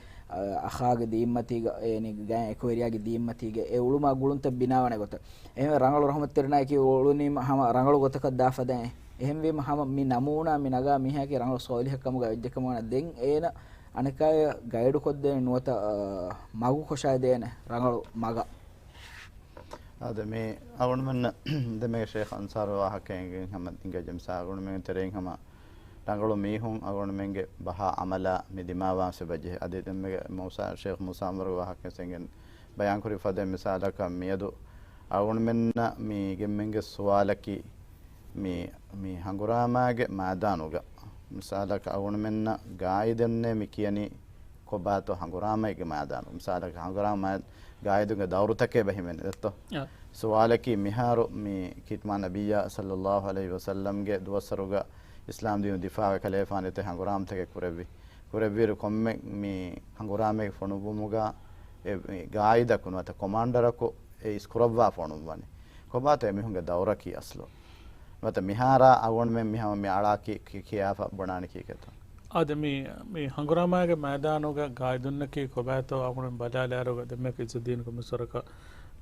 އަޚާގެ ދީންމަތީގަ، އޭނި ގާތް އެކުވެރިޔާގެ ދީންމަތީގަ އެ އުޅުމާ ގުޅުންތައް ބިނާވާނެ ގޮތަށް. އެހެންވެ ރަނގަޅު ރަޙުމަތްތެރިނާއެކީ އުޅުނީމަ ހަމަ ރަނގަޅު ގޮތަކަށް ދާ ފަދައިން. އެހެންވީމަ ހަމަ މި ނަމޫނާ މި ނަގާ މީހާއަކީ ރަނގަޅު ޞާލިޙެއް ކަމުގަ ވެއްޖެ ކަމަށް ވަންޏާ ދެން އޭނަ އަނެކާއަށް ގައިޑު ކޮށްދޭނެ ނުވަތަ، އާ، މަގު ކޮށާދޭނެ ރަނގަޅު މަގަށް. އާދެ، މި އަޅުގަނޑުމެންނަށް ދެމެގެ ޝޭޚް އަންސާރު ވާހަކައެއް ހަމަ އިނގޭ ޖެމްސާ އަޅުގަނޑުމެންގެ ތެރެއިން ހަމަ ރަނގަޅު މީހުން އަޅުގަނޑުމެންގެ ބަހާ އަމަލާ މި ދިމާވާން ސެބަޖެހޭ. އަދި ދެމެގެ މޫސާ، ޝޭޚް މޫސާ އަންވަރުގެ ވާހަކައެއް ސެނގެން ބަޔާންކުރި ފަދައިން މިސާލަކަށް މިއަދު އަޅުގަނޑުމެންނަށް މީގެންމެންގެ ސުވާލަކީ މި، މި ހަނގުރާމާގެ މައިދާނުގަ މިސާލަކަށް އަޅުގަނޑުމެންނަށް ގާއިދެއްނޭ މި ކިޔަނީ ކޮބާތޯ ހަނގުރާމައެއްގެ މައިދާނު. މިސާލަކަށް ހަނގުރާމަ ގާއިދުންގެ ދައުރުތަކޭ ބަހިމެން ދެއްތޯ؟ އާ. ސުވާލަކީ މިހާރު މި ޚިތްމާ ނަބިއްޔާ ޞައްލައްލާހު ޢަލައިހި ވަސައްލަމްގެ ދުވަސްވަރުގަ އިސްލާމް ދީނު ދިފާޢު ކަލޭފާނެތެ ހަނގުރާމަތަކެއް ކުރެއްވި. ކުރެއްވިއިރު ކޮންމެ މި ހަނގުރާމައެއް ފޮނުއްވުމުގަ އެ، އެ ގާއިދަކު ނުވަތަ ކޮމާންޑަރަކު އެ އިސްކުރައްވާ ފޮނުއްވަނީ. ކޮބާތޯ އެމީހުންގެ ދައުރަކީ އަސްލު؟ ނުވަތަ މިހާރާ އަޅުގަނޑުމެން މިހާ މި އަޅާ ކި-، ކި-، ކިޔާފަ ބުނާނެ ކީކޭތޯ؟ އާދެ، މި، މި ހަނގުރާމާގެ މައިދާނުގަ ގާއިދުންނަކީ ކޮބާތޯ އަޅުގަނޑުމެން ބަލާލާއިރުގަ ދެމެކް އިޒުއްދީން ކުމިސްވަރަކަށް،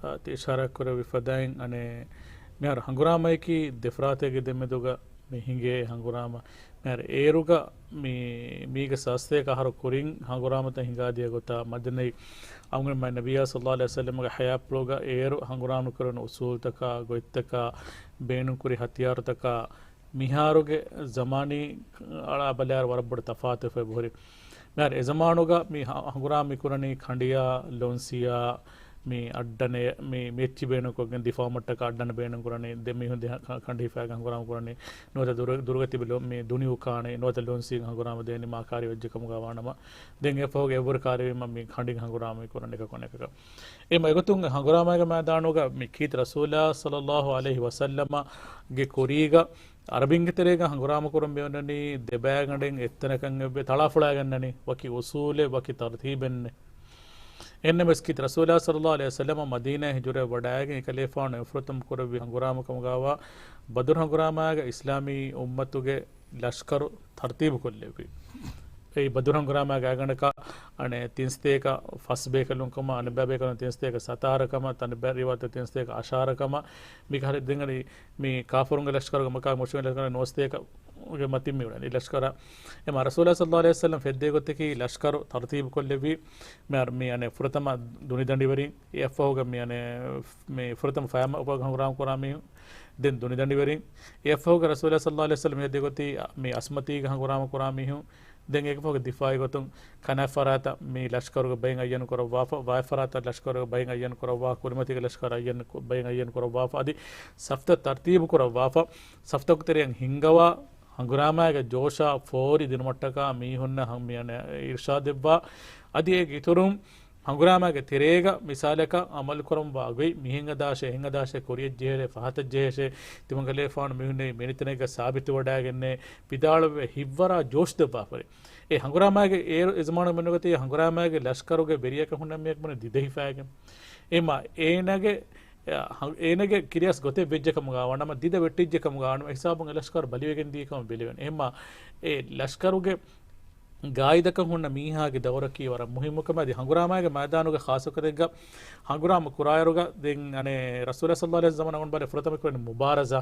އާ، ތި އިޝާރާތް ކުރެއްވި ފަދައިން އަނެއް މިހާރު ހަނގުރާމައަކީ ދެފަރާތެއްގެ ދެމެދުގަ މި ހިނގޭ ހަނގުރާމަ. މިހާރު އޭރުގަ މި، މީގެ ސައްސަތޭކަ އަހަރު ކުރިން ހަނގުރާމަތައް ހިނގާދިޔަ ގޮތާ މަދިނައި އަޅުގަނޑުމެން ނަބިއްޔާ ޞައްލައްލާހު ޢަލައިހި ވަސައްލަމްގެ ޙަޔާތްޕުޅުގަ އޭރު ހަނގުރާމަ ކުރެވުނު އުސޫލުތަކާ، ގޮތްތަކާ، ބޭނުންކުރި ހަތިޔާރުތަކާ، މިހާރުގެ ޒަމާނީ އަޅާ ބަލާއިރު ވަރަށް ބޮޑު ތަފާތުވެފަ އެބަހުރި. މިހާރު އެ ޒަމާނުގަ މި ހަ-، ހަނގުރާމަ މި ކުރަނީ ކަނޑިޔާ، ލޮންސިޔާ، މި އައްޑަނެއް، މި މެއްޗި ބޭނުންކޮށްގެން ދިފާޢު މައްޓަކަށް އައްޑަނަ ބޭނުން ކުރަނީ، ދެ މީހުން ދެ ހަ-، ކަ-، ކަނޑި ހިފާގެން ހަނގުރާމަ ކުރަނީ، ނުވަތަ ދުރު-، ދުރުގަ ތިބި ލޮ-، މި ދުނި އުކާނީ، ނުވަތަ ލޮންސިން ހަނގުރާމަ ދޭނީ މާ ކާރި ވެއްޖެ ކަމުގަ ވާނަމަ، ދެން އެއަށްފަހުގެ އެއްވަރު ކާރިވީމަ މި ކަނޑިން ހަނގުރާމަ ކުރަން އެކަކު އަނެކަކަށް. އެމަ އެގޮތުން ހަނގުރާމައިގެ މައިދާނުގަ މި ކީރިތި ރަސޫލާ ޞައްލައްލާހު ޢަލައިހި ވަސައްލަމަގެ ކުރީގަ ޢަރަބިންގެ ތެރޭގަ ހަނގުރާމަ ކުރަން މިއޮންނަނީ ދެބައިގަނޑެއް އެއްތަނަކަށް އެއްވެ ތަޅާފުޅާގަންނަނީ ވަކި އުސޫލެއް ވަކި ތަރުތީބެއްނެއް. އެހެންނަމަވެސް ކީރިތި ރަސޫލާ ޞައްލައްލާހު ޢަލައިހި ވަސައްލަމަ މަދީނާއަށް ހިޖުރަވެ ވަޑައިގެން އެކަލޭފާނު އެފުރަތަމަ ކުރެއްވި ހަނގުރާމަ ކަމުގަވާ ބަދުރު ހަނގުރާމާގަ އިސްލާމީ އުއްމަތުގެ ލަޝްކަރު ތަރުތީބު ކޮށްލެއްވި. އެއީ ބަދުރު ހަނގުރާމާގެ ގާތްގަނޑަކަށް އަނެއް ތިންސަތޭކަ ފަސް ބޭކަލުން ކަމަށް، އަނެއްބައި ބޭކަލުން ތިންސަތޭކަ ސަތާރަ ކަމަށް، ތަނެއްބައި ރިވާޔަތަށް ތިންސަތޭކަ އަށާރަ ކަމަށް، މި ކަހަލަ ދެން އަނެއް މި ކާފަރުންގެ ލަޝްކަރުގެ މަކާ މުޝްރިކުންގެ ލަޝްކަރު ނުވަސަތޭކަގެ މަތިން މި އުޅެނީ ލަޝްކަރަށް. އެމަ ރަސޫލާ ޞައްލައްލާހު ޢަލައިހި ވަސައްލަމަ ފެއްދޭ ގޮތަކީ ލަޝްކަރު ތަރުތީބު ކޮށްލެއްވީ. މި އަރ-، މި އަނެއް ފުރަތަމަ ދުނިދަނޑިވެރިން، އެއަށްފަހުގަ މި އަނެއް މި ފުރަތަމަ ފަޔާމަ އުފަގަ ހަނގުރާމަ ކުރާ މީހުން، ދެން ދުނިދަނޑިވެރިން، އެއަށްފަހުގަ ރަސޫލާ ޞައްލައްލާހު ޢަލައިހި ވަސައްލަމަ ހެދޭ ގޮތީ މި އަސްމަތީގަ ހަނގުރާމަ ކުރާ މީހުން، ދެން އޭގެފަހުގަ ދިފާޢީ ގޮތުން ކަނާ ފަރާތަށް މި ލަޝްކަރުގެ ބައިން އައްޔަން ކުރައްވާފަ، ވާތް ފަރާތަށް ލަޝްކަރުގެ ބައިން އައްޔަން ކުރައްވާ، ކުރިމަތީގެ ލަޝްކަރު އައްޔަން ކު-، ބައިން އައްޔަން ކުރައްވާފަ، އަދި ސަފްތައް ތަރުތީބު ކުރައްވާފަ، ސަފްތަކު ތެރެއަށް ހިންގަވާ، ހަނގުރާމާގެ ޖޯޝާ ފޯރި ދިނުމަށްޓަކާ މީހުންނަށް ހަ-، މި އަނެއް އިރުޝާދެއްވާ، އަދި އޭގެ އިތުރުން ހަނގުރާމާގެ ތެރޭގަ މިސާލަކަށް އަމަލު ކުރަންވާ ގޮތް، މި ހިނގަ ދާށޭ، ހިނގަ ދާށޭ، ކުރިޔަށް ޖެހޭ، ފަހަތަށް ޖެހޭށޭ، ތިމަން ކަލޭފާނު މިހުންނެވި މިނިތަނެއްގަ ސާބިތުވަޑައިގެންނޭ، ވިދާޅުވެ ހިއްވަރާ ޖޯޝް ދެއްވާފަރި. އެ ހަނގުރާމާގެ އޭރު އެ ޒަމާނު މެނުގަތީ ހަނގުރާމާގެ ލަޝްކަރުގެ ވެރިޔަކަށް ހުންނަ މީހަކު ބުނެ ދިދަހިފައިގެން. އެމަ އޭނަގެ، އަ، ހަ-، އޭނަގެ ކިރިޔަސް ގޮތެއް ވެއްޖެ ކަމުގަ ވަނަމަ ދިދަ ވެއްޓިއްޖެ ކަމުގަ ވަނަމަ ހިސާބުން އެ ލަޝްކަރު ބަލިވެގެން ދިޔަ ކަމަށް ބެލެވެން. އެމަ އެ ލަޝްކަރުގެ ގާއިދަކަށް ހުންނަ މީހާގެ ދައުރަކީ ވަރަށް މުހިއްމު ކަމެއް. އަދި ހަނގުރާމާގެ މައިދާނުގަ ޚާއްޞަ ކަމެއްގަ ހަނގުރާމަ ކުރާއިރުގަ ދެން އަނެއް ރަސޫލާ ޞައްލައްލާހު ޢަލައިހި ވަސައްލަމަ ވަން ބަލެ ފުރަތަމަ ކުރަނީ މުބާރަޒާ.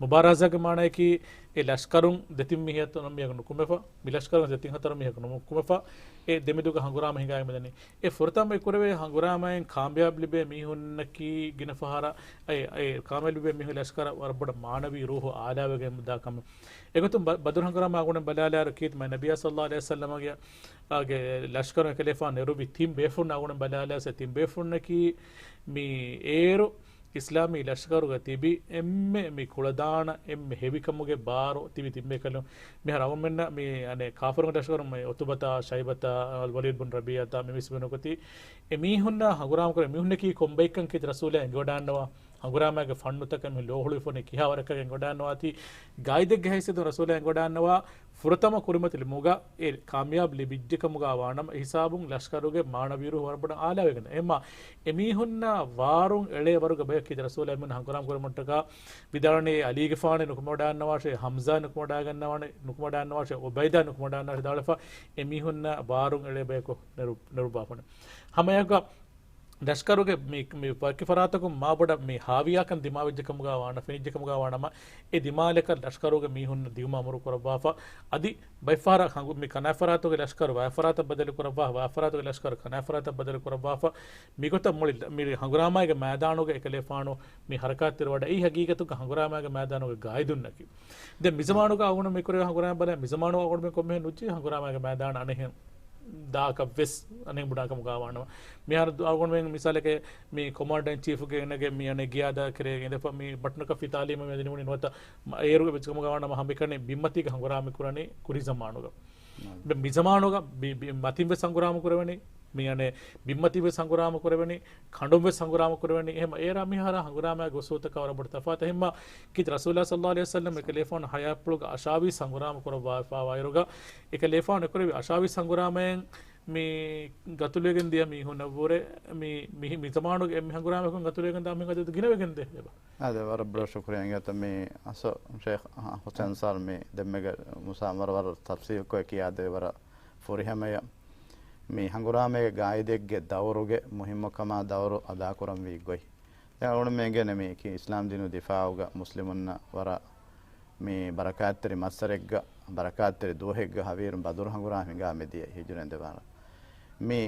މުބާރަޒާގެ މާނަޔަކީ އެ ލަޝްކަރުން ދެތިން މީހަކު ތުން މީހަކު ނުކުމެފަ، މި ލަޝްކަރުން ދެތިން ހަތަރު މީހަކު ނުކުމެފަ، އެ ދެމެދުގަ ހަނގުރާމަ ހިނގާގެން މިދަނީ. އެ ފުރަތަމަ ކުރެވޭ ހަނގުރާމައިން ކާމިޔާބު ލިބޭ މީހުންނަކީ ގިނަ ފަހަރަށް އެ، އެ ކާމިޔާބު ލިބޭ މީހުން ލަޝްކަރަށް ވަރަށް ބޮޑަށް މާނަވީ ރޫހު އާލާވެގެން ދާ ކަމެއް. އެގޮތުން ބަ-، ބަދުރު ހަނގުރާމަ އަޅުގަނޑު ބަލާލާއިރު ކީރިތި މާތް ނަބިއްޔާ ޞައްލައްލާހު ޢަލައިހި ވަސައްލަމަގެ، އާގެ ލަޝްކަރުން އެކަލޭފާނު ނެރުވި ތިން ބޭފުޅުން އަޅުގަނޑު ބަލާލާ ސެ ތިން ބޭފުޅުންނަކީ މި އޭރު އިސްލާމީ ލަޝްކަރުގަ ތިބި އެންމެ މި ކުޅަދާނަ އެންމެ ހެވިކަމުގެ ބާރު ތިބި ތިން ބޭކަލުން. މިހާރު އަޅުގަނޑުމެންނަށް މި އަނެއް ކާފަރުންގެ ލަޝްކަރުން މި ޢުތުބަތާ، ޝައިބަތާ، އަލްވަލީދު ބުން ރަބީޢަތާ މި މީސް ބޭނުންކޮށް ތި އެ މީހުންނާ ހަނގުރާމަ ކުރެ މީހުންނަކީ ކޮން ބައެއްކަން ކީރިތި ރަސޫލާ އެނގިވަޑާންނަވާ. ހަނގުރާމައިގެ ފަންނުތަކަށް މި ލޯހުޅުވި ފޮނި ކިހާ ވަރަކަށް އެނގިވަޑައިގަންނަވާތީ، ގާއިދެއްގެ ހައިސިއްޔަތުން ރަސޫލާ އެނގިވަޑައިގަންނަވާ ފުރަތަމަ ކުރިމަތިލުމުގަ އެ ކާމިޔާބު ލިބިއްޖެކަމުގަ ވާނަމަ، އެހިސާބުން ލަޝްކަރުގެ މާނަވީ ރޫހު ވަރަށް ބޮޑަށް އާލާވެގެން. އެހެންމާ އެމީހުންނާ ވާރުން އެޅޭ ވަރުގެ ބަޔަކީ ރަސޫލާ އެމީހުން ހަނގުރާމަ ކުރިމަތަކަށް ވިދާޅުވަނީ އަލީގެފާނު ނުކުމެވަޑައިގަންނަވާށޭ، ހަމްޒާ ނުކުމެވަޑައިގަންނަވާނެ، ނުކުމެވަޑައިގަންނަވާށޭ، އުބައިދާ ނުކުމެވަޑައިގަންނަވާށޭ ވިދާޅުވެފަ، އެމީހުންނާ ވާރުން އެޅޭ ބަޔަކު ނެރު-، ނެރުއްވާފަނެ. ހަމައެއާއެކު ލަޝްކަރުގެ މި، މި ވަކި ފަރާތަކުން މާ ބޮޑަށް މި ހާވިޔާކަން ދިމާވެއްޖެކަމުގަ ވާނަ، ފެނިއްޖެކަމުގަ ވާނަމަ، އެ ދިމާލަކަށް ލަޝްކަރުގެ މީހުން ދިއުމަށް އަމުރު ކުރައްވާފަ، އަދި ބައެއްފަހަރަށް ހަނގު-، މި ކަނާތް ފަރާތުގެ ލަޝްކަރު ވާތް ފަރާތަށް ބަދަލު ކުރައްވާ، ވާތް ފަރާތުގެ ލަޝްކަރު ކަނާތް ފަރާތަށް ބަދަލު ކުރައްވާފަ، މިގޮތަށް މުޅި މި ހަނގުރާމައިގެ މައިދާނުގަ އެކަލޭފާނު މި ހަރަކާތްތެރިވަޑައި ހަގީގަތުގަ ހަނގުރާމައިގެ މައިދާނުގެ ގާއިދުންނަކީ. ދެން މިޒަމާނުގަ އަޅުގަނޑު މިކުރެވޭ ހަނގުރާމަ ބަލާ، މިޒަމާނުގަ އަޅުގަނޑުމެން ކޮންމެހެން ނުޖެހޭ ހަނގުރާމައިގެ މައިދާނަށް އަނެއްހެން ދާކަށްވެސް އަނެއް ބުނާކަމުގަ ވާނަމަ. މިހާރު ދު-، އަޅުގަނޑުމެން މިސާލަކަށް މި ކޮމާންޑަރ އިން ޗީފްގެ އޭނަގެ މި އަނެއް ގިޔާދާ ކެރޭގެ އިނދެފަ މި ބަޓުނަކަށް ފިތާލީމަ މި ދިނުމުން ނުވަތަ އޭރުގެ ވެއްޖެކަމުގަ ވާނަމަ ހަމައެކަނި ބިންމަތީގަ ހަނގުރާމަ ކުރަނީ ކުރީ ޒަމާނުގަ. މި ޒަމާނުގަ ބި-، ބި-، މަތިން ވެސް ހަނގުރާމަ ކުރެވެނީ، މި އަނެއް ބިންމަތިން ވެސް ހަނގުރާމަ ކުރެވެނީ، ކަނޑުން ވެސް ހަނގުރާމަ ކުރެވެނީ. އެހެން އޭރާ މިހާރާ ހަނގުރާމައިގެ އުސޫލުތަކާ ވަރަށް ބޮޑު ތަފާތު. އެހެންމާ ކީރިތި ރަސޫލާ ޞައްލައްލާހު ޢަލައިހި ވަސައްލަމް އެކަލޭފާނު ޙަޔާތްޕުޅުގަ އަށާވީސް ހަނގުރާމަ ކުރައްވާފަވާއިރުގަ، އެކަލޭފާނު އެކުރެއްވި އަށާވީސް ހަނގުރާމައިން މި ގަތުލުވެގެން ދިޔަ މީހުންނަށްވުރެ، މި، މި، މި ޒަމާނުގެ އެންމެ ހަނގުރާމައަކުން ގަތުލުވެގެން ދާ މީހުން އަދަދު ގިނަވެގެން ދޭ އެބަ. އާދެ، ވަރަށް ބޮޑަށް ޝުކުރިއްޔާ އިނގޭތަ މި އަސް ޝޭޚް ޙުސައިން ސާރު މި ދެންމެގެ މުސާ ވަރަށް ވަރަށް ތަފްސީލްކޮށް ކިޔާދެވި ވަރަށް ފުރިހަމަޔަށް. މި ހަނގުރާމައިގެ ގާއިދެއްގެ ދައުރުގެ މުހިއްމުކަމާ ދައުރު އަދާކުރަންވީ ގޮތް. ދެން އަޅުގަނޑުމެން އެނގޭނެ މި އިސްލާމް ދީނު ދިފާއުގަ މުސްލިމުންނަށް ވަރަށް މި ބަރަކާތްތެރި މައްސަރެއްގަ، ބަރަކާތްތެރި ދުވަހެއްގަ ހަވީރު ބަދުރު ހަނގުރާމަ ހިނގާ މިދިޔަ ހިޖުރަ އެންމެ ދެވަނަ. މި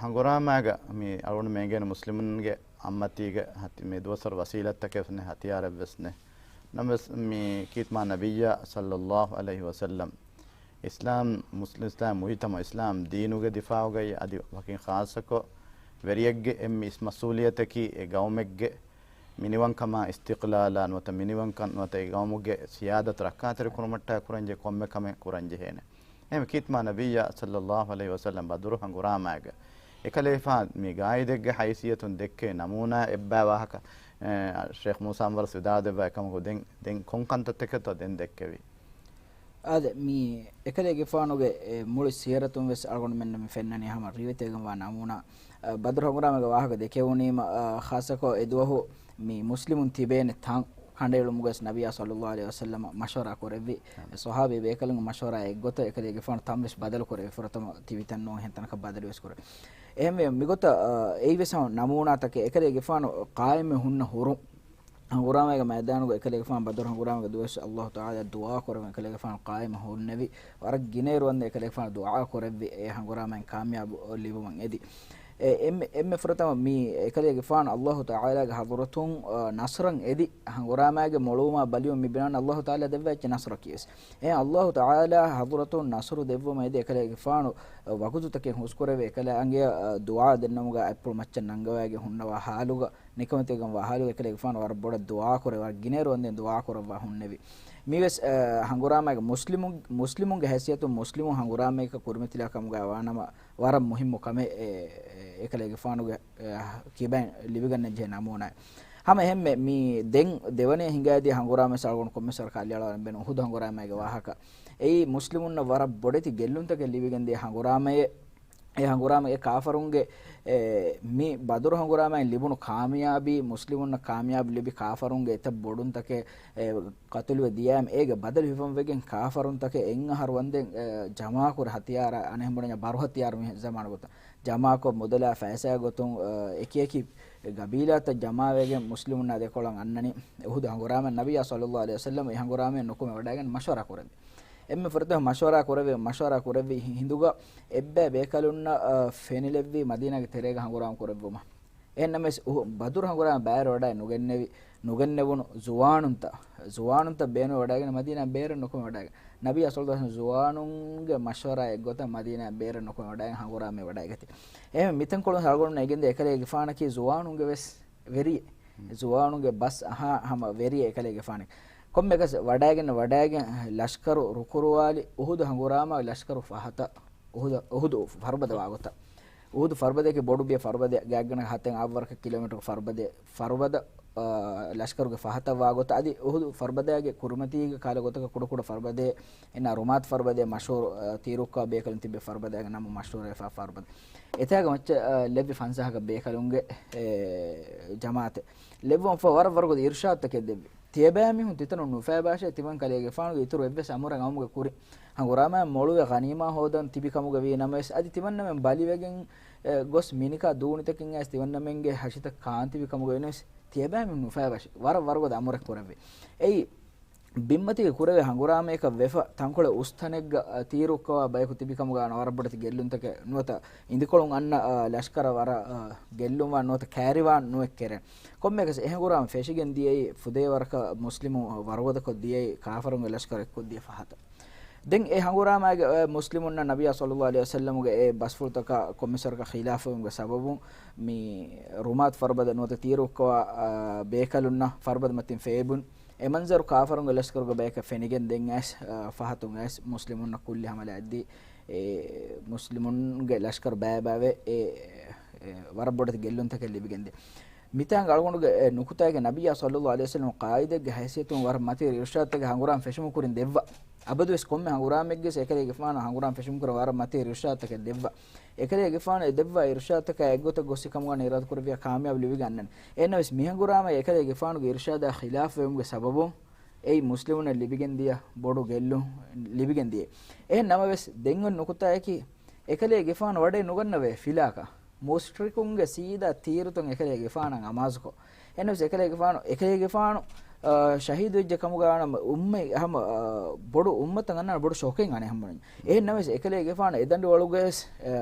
ހަނގުރާމައިގަ މި އަޅުގަނޑުމެން އެނގޭނެ މުސްލިމުންގެ އައްމަތީގެ ހަތި-، މި ދުވަސްވަރު ވަސީލަތްތަކެއް ވެސް ނެތް، ހަތިޔާރެއް ވެސް ނެތް. ނަމަވެސް މި ކީރިތި މާ ނަބިއްޔާ ޞައްލައްލާހު ޢަލައިހި ވަސައްލަމް އިސްލާމް މުސްލިމް، އިސްލާމް މުޖްތަމަޢު، އިސްލާމް ދީނުގެ ދިފާޢުގައި އަދި ވަކިން ޚާއްޞަކޮށް ވެރިއެއްގެ އެންމެ މަސްއޫލިއްޔަތަކީ އެ ގައުމެއްގެ މިނިވަންކަމާ އިސްތިޤްލާލާ ނުވަތަ މިނިވަންކަން ނުވަތަ އެ ގައުމުގެ ސިޔާދަތު ރައްކާތެރިކުރުމަށްޓަކާ ކުރަންޖެހޭނެ. އެހެން ކީރިތި މާ ނަބިއްޔާ ޞައްލައްލާހު ޢަލައިހި ވަސައްލަމް ބަދުރު ހަނގުރާމައިގަ އެކަލޭފާނު މި ގާއިދެއްގެ ހައިސިއްޔަތުން ދެއްކެވި ނަމޫނާ އެއްބައި ވާހަކަ، އެ، ޝޭޚް މޫސާ އަންވަރު ވިދާޅު ދެއްވާ އެކަމަކު ދެން، ދެން ކޮން ކަންތައްތަކެއްތޯ ދެން ދެއްކެވީ؟ އާދެ، މި އެކަލޭގެފާނުގެ އެ މުޅި ސީރަތުން ވެސް އަޅުގަނޑުމެންނަށް މި ފެންނަނީ ހަމަ ރިވެތޭގަން ވާ ނަމޫނާ. އަ، ބަދުރު ހަނގުރާމަގެ ވާހަކަ ދެކެވުނީމަ، އަ، ޚާއްޞަކޮށް އެ ދުވަހު މި މުސްލިމުން ތިބޭނެ ތަން ކަނޑައެޅުމުގަސް ނަބިއްޔާ ޞައްލައްލާހު ޢަލައިހި ވަސައްލަމަ މަޝްވަރާ ކުރެއްވި. އެ ޞަޙާބީ ބޭކަލުންގެ މަޝްވަރާ އެއްގޮތަށް އެކަލޭގެފާނު ތަން ވެސް ބަދަލު ކުރެއްވި. ފުރަތަމަ ތިބި ތަން ނޫން އެހެން ތަނަކަށް ބަދަލު ވެސް ކުރެއްވި. އެހެންވެ މިގޮތަށް، އަ، އެއީ ވެސް ހަމަ ނަމޫނާތަކެއް. އެކަލޭގެފާނު ޤާއިމްވެ ހުންނަ ހުރުން ހަނގުރާމައިގެ މައިދާނުގަ އެކަލޭގެފާނު ބަދުރު ހަނގުރާމަގެ ދުވަސް ﷲ ތަޢާލާ ދުޢާ ކުރެވެން އެކަލޭގެފާނު ޤާއިމަށް ހުންނެވި. ވަރަށް ގިނައިރު ވަންދެން އެކަލޭގެފާނު ދުޢާ ކުރެއްވި އެ ހަނގުރާމައިން ކާމިޔާބު ލިބުމަށް އެދި. އެ، އެންމެ، އެންމެ ފުރަތަމަ މި އެކަލޭގެފާނު ﷲ ތަޢާލާގެ ޙަޟްރަތުން، އަ، ނަޞްރަށް އެދި. ހަނގުރާމައިގެ މޮޅުވުމާ ބަލިވުން މި ބިނާން ﷲ ތަޢާލާ ދެއްވާ އެއްޗެއް ނަޞްރަކީ ވެސް. އެ ﷲ ތަޢާލާ ޙަޟްރަތުން ނަޞްރު ދެއްވުމަށް އެދި އެކަލޭގެފާނު، އަ، ވަގުތުތަކެއް ހުސްކުރެވި އެކަލާނގެ، އަ، ދުޢާ ދެންނެވުމުގަ އަތްޕުޅު މައްޗަށް ނަންގަވައިގެން ހުންނަވާ ޙާލުގަ ނިކަމެތިވެގެންވާ ޙާލުގަ އެކަލޭގެފާނު ވަރަށް ބޮޑަށް ދުޢާ ކުރެ، ވަރަށް ގިނައިރު ވަންދެން ދުޢާ ކުރައްވާ ހުންނެވި. މިވެސް، އަ، ހަނގުރާމައިގެ މުސްލިމުން، މުސްލިމުންގެ ހައިސިއްޔަތުން މުސްލިމުން ހަނގުރާމައަކަށް ކުރިމަތިލާ ކަމުގައި ވާނަމަ، ވަރަށް މުހިއްމު ކަމެއް އެ، އެ، އެކަލޭގެފާނުގެ، އެ، ކިބައިން ލިބިގަންނަންޖެހޭ ނަމޫނާއެއް. ހަމަ އެހެންމެ މި ދެން ދެވަނައަށް ހިނގައިދިޔަ ހަނގުރާމަ ވެސް އަޅުގަނޑު ކޮންމެސް ވަރަކަށް އަލިއަޅާލަން ބޭނުން އުޙުދު ހަނގުރާމައިގެ ވާހަކަ. އެއީ މުސްލިމުންނަށް ވަރަށް ބޮޑެތި ގެއްލުންތަކެއް ލިބިގެންދިޔަ ހަނގުރާމައެއް. އެ ހަނގުރާމައެއް ކާފަރުންގެ، އެ، މި ބަދުރު ހަނގުރާމައިން ލިބުނު ކާމިޔާބީ، މުސްލިމުންނަށް ކާމިޔާބު ލިބި ކާފަރުންގެ އެތައް ބޮޑުންތަކެއް، އެ، ޤަތުލުވެ ދިޔައިމަ އޭގެ ބަދަލު ހިފަންވެގެން ކާފަރުންތަކެއް އެއް އަހަރު ވަންދެން، އެ، ޖަމާކުރި ހަތިޔާރާ އަނެއް ހަމަ ބުނަންޏާ ބަރު ހަތިޔާރު މި ޒަމާނު ގޮތަށް ޖަމާކޮށް މުދަލާ ފައިސާ ގޮތުން، އެ، އެކި އެކި ގަބީލާތައް ޖަމާވެގެން މުސްލިމުންނާ ދެކޮޅަށް އަންނަނީ. އުޙުދު ހަނގުރާމަ ނަބިއްޔާ ޞައްލައްލާހު ޢަލައިހި ވަސައްލަމަ އެ ހަނގުރާމައިން ނުކުމެ ވަޑައިގެން މަޝްވަރާ ކުރެއްވި. އެންމެ ފުރަތަމަ މަޝްވަރާ ކުރެއްވި، މަޝްވަރާ ކުރެއްވި ހި-، ހިނދުގަ އެއްބައި ބޭކަލުންނަށް، އަ، ފެނިލެއްވީ މަދީނާގެ ތެރޭގަ ހަނގުރާމަ ކުރެއްވުމަށް. އެހެންނަމަވެސް އު-، ބަދުރު ހަނގުރާމަ ބައިވެރިވަޑައެއް ނުގެންނެވި، ނުގެންނެވުނު ޒުވާނުންތައް، ޒުވާނުންތައް ބޭނުންވެވަޑައިގެން މަދީނާ ބޭރެއް ނުކުމެ ވަޑައިގެން. ނަބިއްޔާ ޞައްލައްލާހު ޢަލައިހި ވަސައްލަމަ ޒުވާނުންގެ މަޝްވަރާ އެއްގޮތަށް މަދީނާ ބޭރެއް ނުކުމެ ވަޑައިގެން ހަނގުރާމައެއް ވަޑައިގަތީ. އެހެން މިތަންކޮޅުން އަޅުގަނޑުމެންނަށް އެނގެންދޭ އެކަލޭގެފާނަކީ ޒުވާނުންގެ ވެސް ވެރިއެއް. ޒުވާނުންގެ ބަސް އަހާ ހަމަ ވެރިއެއް އެކަލޭގެފާނެއް. ކޮންމެއަކަސް ވަޑައިގެން، ވަޑައިގެން ލަޝްކަރު ރުކުރުވާލި އުޙުދު ހަނގުރާމަ ލަޝްކަރު ފަހަތަށް އުޙުދު، އުޙުދު ފަރުބަދަ ވާގޮތަށް. އުޙުދު ފަރުބަދައަކީ ބޮޑު ބިޔަ ފަރުބަދަ ގާތްގަނޑަކަށް ހަތެއް އަށްވަރަކަށް ކިލޯމީޓަރު ފަރުބަދަ، ފަރުބަދަ ލަޝްކަރުގެ ފަހަތަށް ވާ ގޮތަށް އަދި އުހުދު ފަރުބަދައިގެ ކުރިމަތީގެ ކަހަލަ ގޮތަކަށް ކުޑަކުޑަ ފަރުބަދައެއް އެންނަ ރުމާތު ފަރުބަދައެއް މަޝްހޫރު، އަ، ތީރުއްކަވާ ބޭކަލުން ތިބޭ ފަރުބަދައިގެ ނަމުން މަޝްހޫރުވެފާ ފަރުބަދަ. އެތާގަ މައްޗަށް، އަ، ލެއްވި ފަންސާހަކަށް ބޭކަލުންގެ، އެ، ޖަމާއަތެއް. ލެއްވުމަށްފަހު ވަރަށް ވަރުގަދަ އިރުޝާދުތަކެއް ދެއްވި. ތިޔަބައިމީހުން ތިތަނުން ނުފައިބާށޭ ތިމަން ކަލޭގެފާނުގެ އިތުރު އެއްވެސް އަމުރެއް އައުމުގެ ކުރިން ހަނގުރާމައިން މޮޅުވެ ޣަނީމާ ހޯދަން ތިބި ކަމުގަ ވީ ނަމަވެސް، އަދި ތިމަންނަމެން ބަލިވެގެން، އެ، ގޮސް މިނިކާ ދޫނިތަކެއް އައިސް ތިމަންނަމެންގެ ހަށިތައް ކާން ތިބި ކަމުގަ ވީ ނަމަވެސް، ތިޔަބައިމީހުން ނުފައިބާށޭ. ވަރަށް ވަރުގަދަ އަމުރެއް ކުރެއްވި. އެއީ، ބިންމަތީގަ ކުރެވޭ ހަނގުރާމަޔަކަށް ވެފަ، ތަންކޮޅެއް އުސް ތަނެއްގަ، އަ، ތީރުއްކަވާ ބަޔަކު ތިބި ކަމުގަ ވަރަށް ބޮޑެތި ގެއްލުންތަކެއް ނުވަތަ އިނދިކޮޅުން އަންނަ، އަ، ލަޝްކަރަށް ވަރަށް، އަ، ގެއްލުންވާން ނުވަތަ ކައިރިވާން ނުވެ ކެރެން. ކޮންމެއަކަސް އެ ހަނގުރާމަ ފެށިގެން ދިޔައީ ފުދޭވަރަކަށް މުސްލިމު ވަރުގަދަކޮށް ދިޔައީ ކާފަރުންގެ ލަޝްކަރު އެއްކޮށްދިޔަ ފަހަތަށް. ދެން އެ ހަނގުރާމައިގެ، އަ، މުސްލިމުންނަށް ނަބިއްޔާ ޞައްލައްލާހު ޢަލައިހި ވަސައްލަމުގެ އެ ބަސްފުޅުތަކާ ކޮންމެސްވަރަކަށް ޚިލާފުވުމުގެ ސަބަބުން މި ރުމާތު ފަރުބަދަ ނުވަތަ ތީރުއްކަވާ، އަ، ބޭކަލުންނަށް ފަރުބަދަ މަތިން ފޭބުން އެ މަންޒަރު ކާފަރުންގެ ލަޝްކަރުގެ ބަޔަކަށް ފެނިގެން ދެން އައިސް، އަ، ފަހަތުން އައިސް މުސްލިމުންނަށް ކުއްލި ހަމަލާއެއްދީ، އެ މުސްލިމުންގެ ލަޝްކަރު ބައިބައިވެ، އެ، އެ، ވަރަށް ބޮޑެތި ގެއްލުންތަކެއް ލިބިގެންދިޔަ. މިތާނގަ އަޅުގަނޑުގެ، އެ، ނުކުތާގެ ނަބިއްޔާ ޞައްލައްލާހު ޢަލައިހި ވަސައްލަމަ ޤާއިދެއްގެ ހައިސިއްޔަތުން ވަރަށް މަތިވެރި އިރުޝާދުތަކެއް ހަނގުރާމަ ފެށުމުގެ ކުރިން ދެއްވާ. އަބަދުވެސް ކޮންމެ ހަނގުރާމައެއްގެ އެކަލޭގެފާނު ހަނގުރާމަ ފެށުމުގެ ކުރިން ވަރަށް މަތިވެރި އިރުޝާދުތަކެއް ދެއްވާ. އެކަލޭގެފާނު އެ ދެއްވާ އިރުޝާދުތަކާ އެއްގޮތަށް ގޮސް ކަމުގަ އިރާދަކުރެއްވިޔާ ކާމިޔާބު ލިބިގެންނަން. އެހެންނަމަވެސް މިހަނގުރާމަ އެކަލޭގެފާނުގެ އިރުޝާދާ ޚިލާފުވުމުގެ ސަބަބުން އެއީ މުސްލިމުންނަށް ލިބިގެންދިޔަ ބޮޑު ގެއްލުން ލިބިގެންދިޔަ. އެހެން ނަމަވެސް ދެން އޮތް ނުކުތާއަކީ އެކަލޭގެފާނު ވަޑައެ ނުގަންނަވޭ ފިލާކަށް. މުޝްރިކުންގެ ސީދާ ތީރުތައް އެކަލޭގެފާނަށް އަމާޒުކޮށް. އެހެންނަމަވެސް އެކަލޭގެފާނު، އެކަލޭގެފާނު، އާ، ޝަހީދުވެއްޖެ ކަމުގަ ވާނަމަ އުއްމަތް ހަމަ، އާ، ބޮޑު އުއްމަތަށް އަންނާނެ ބޮޑު ޝޮކެއް އަނެއް ހަމަނު. އެހެންނަމަވެސް އެކަލޭގެފާނު އެދަނޑިވަޅުގައިވެސް، އާ،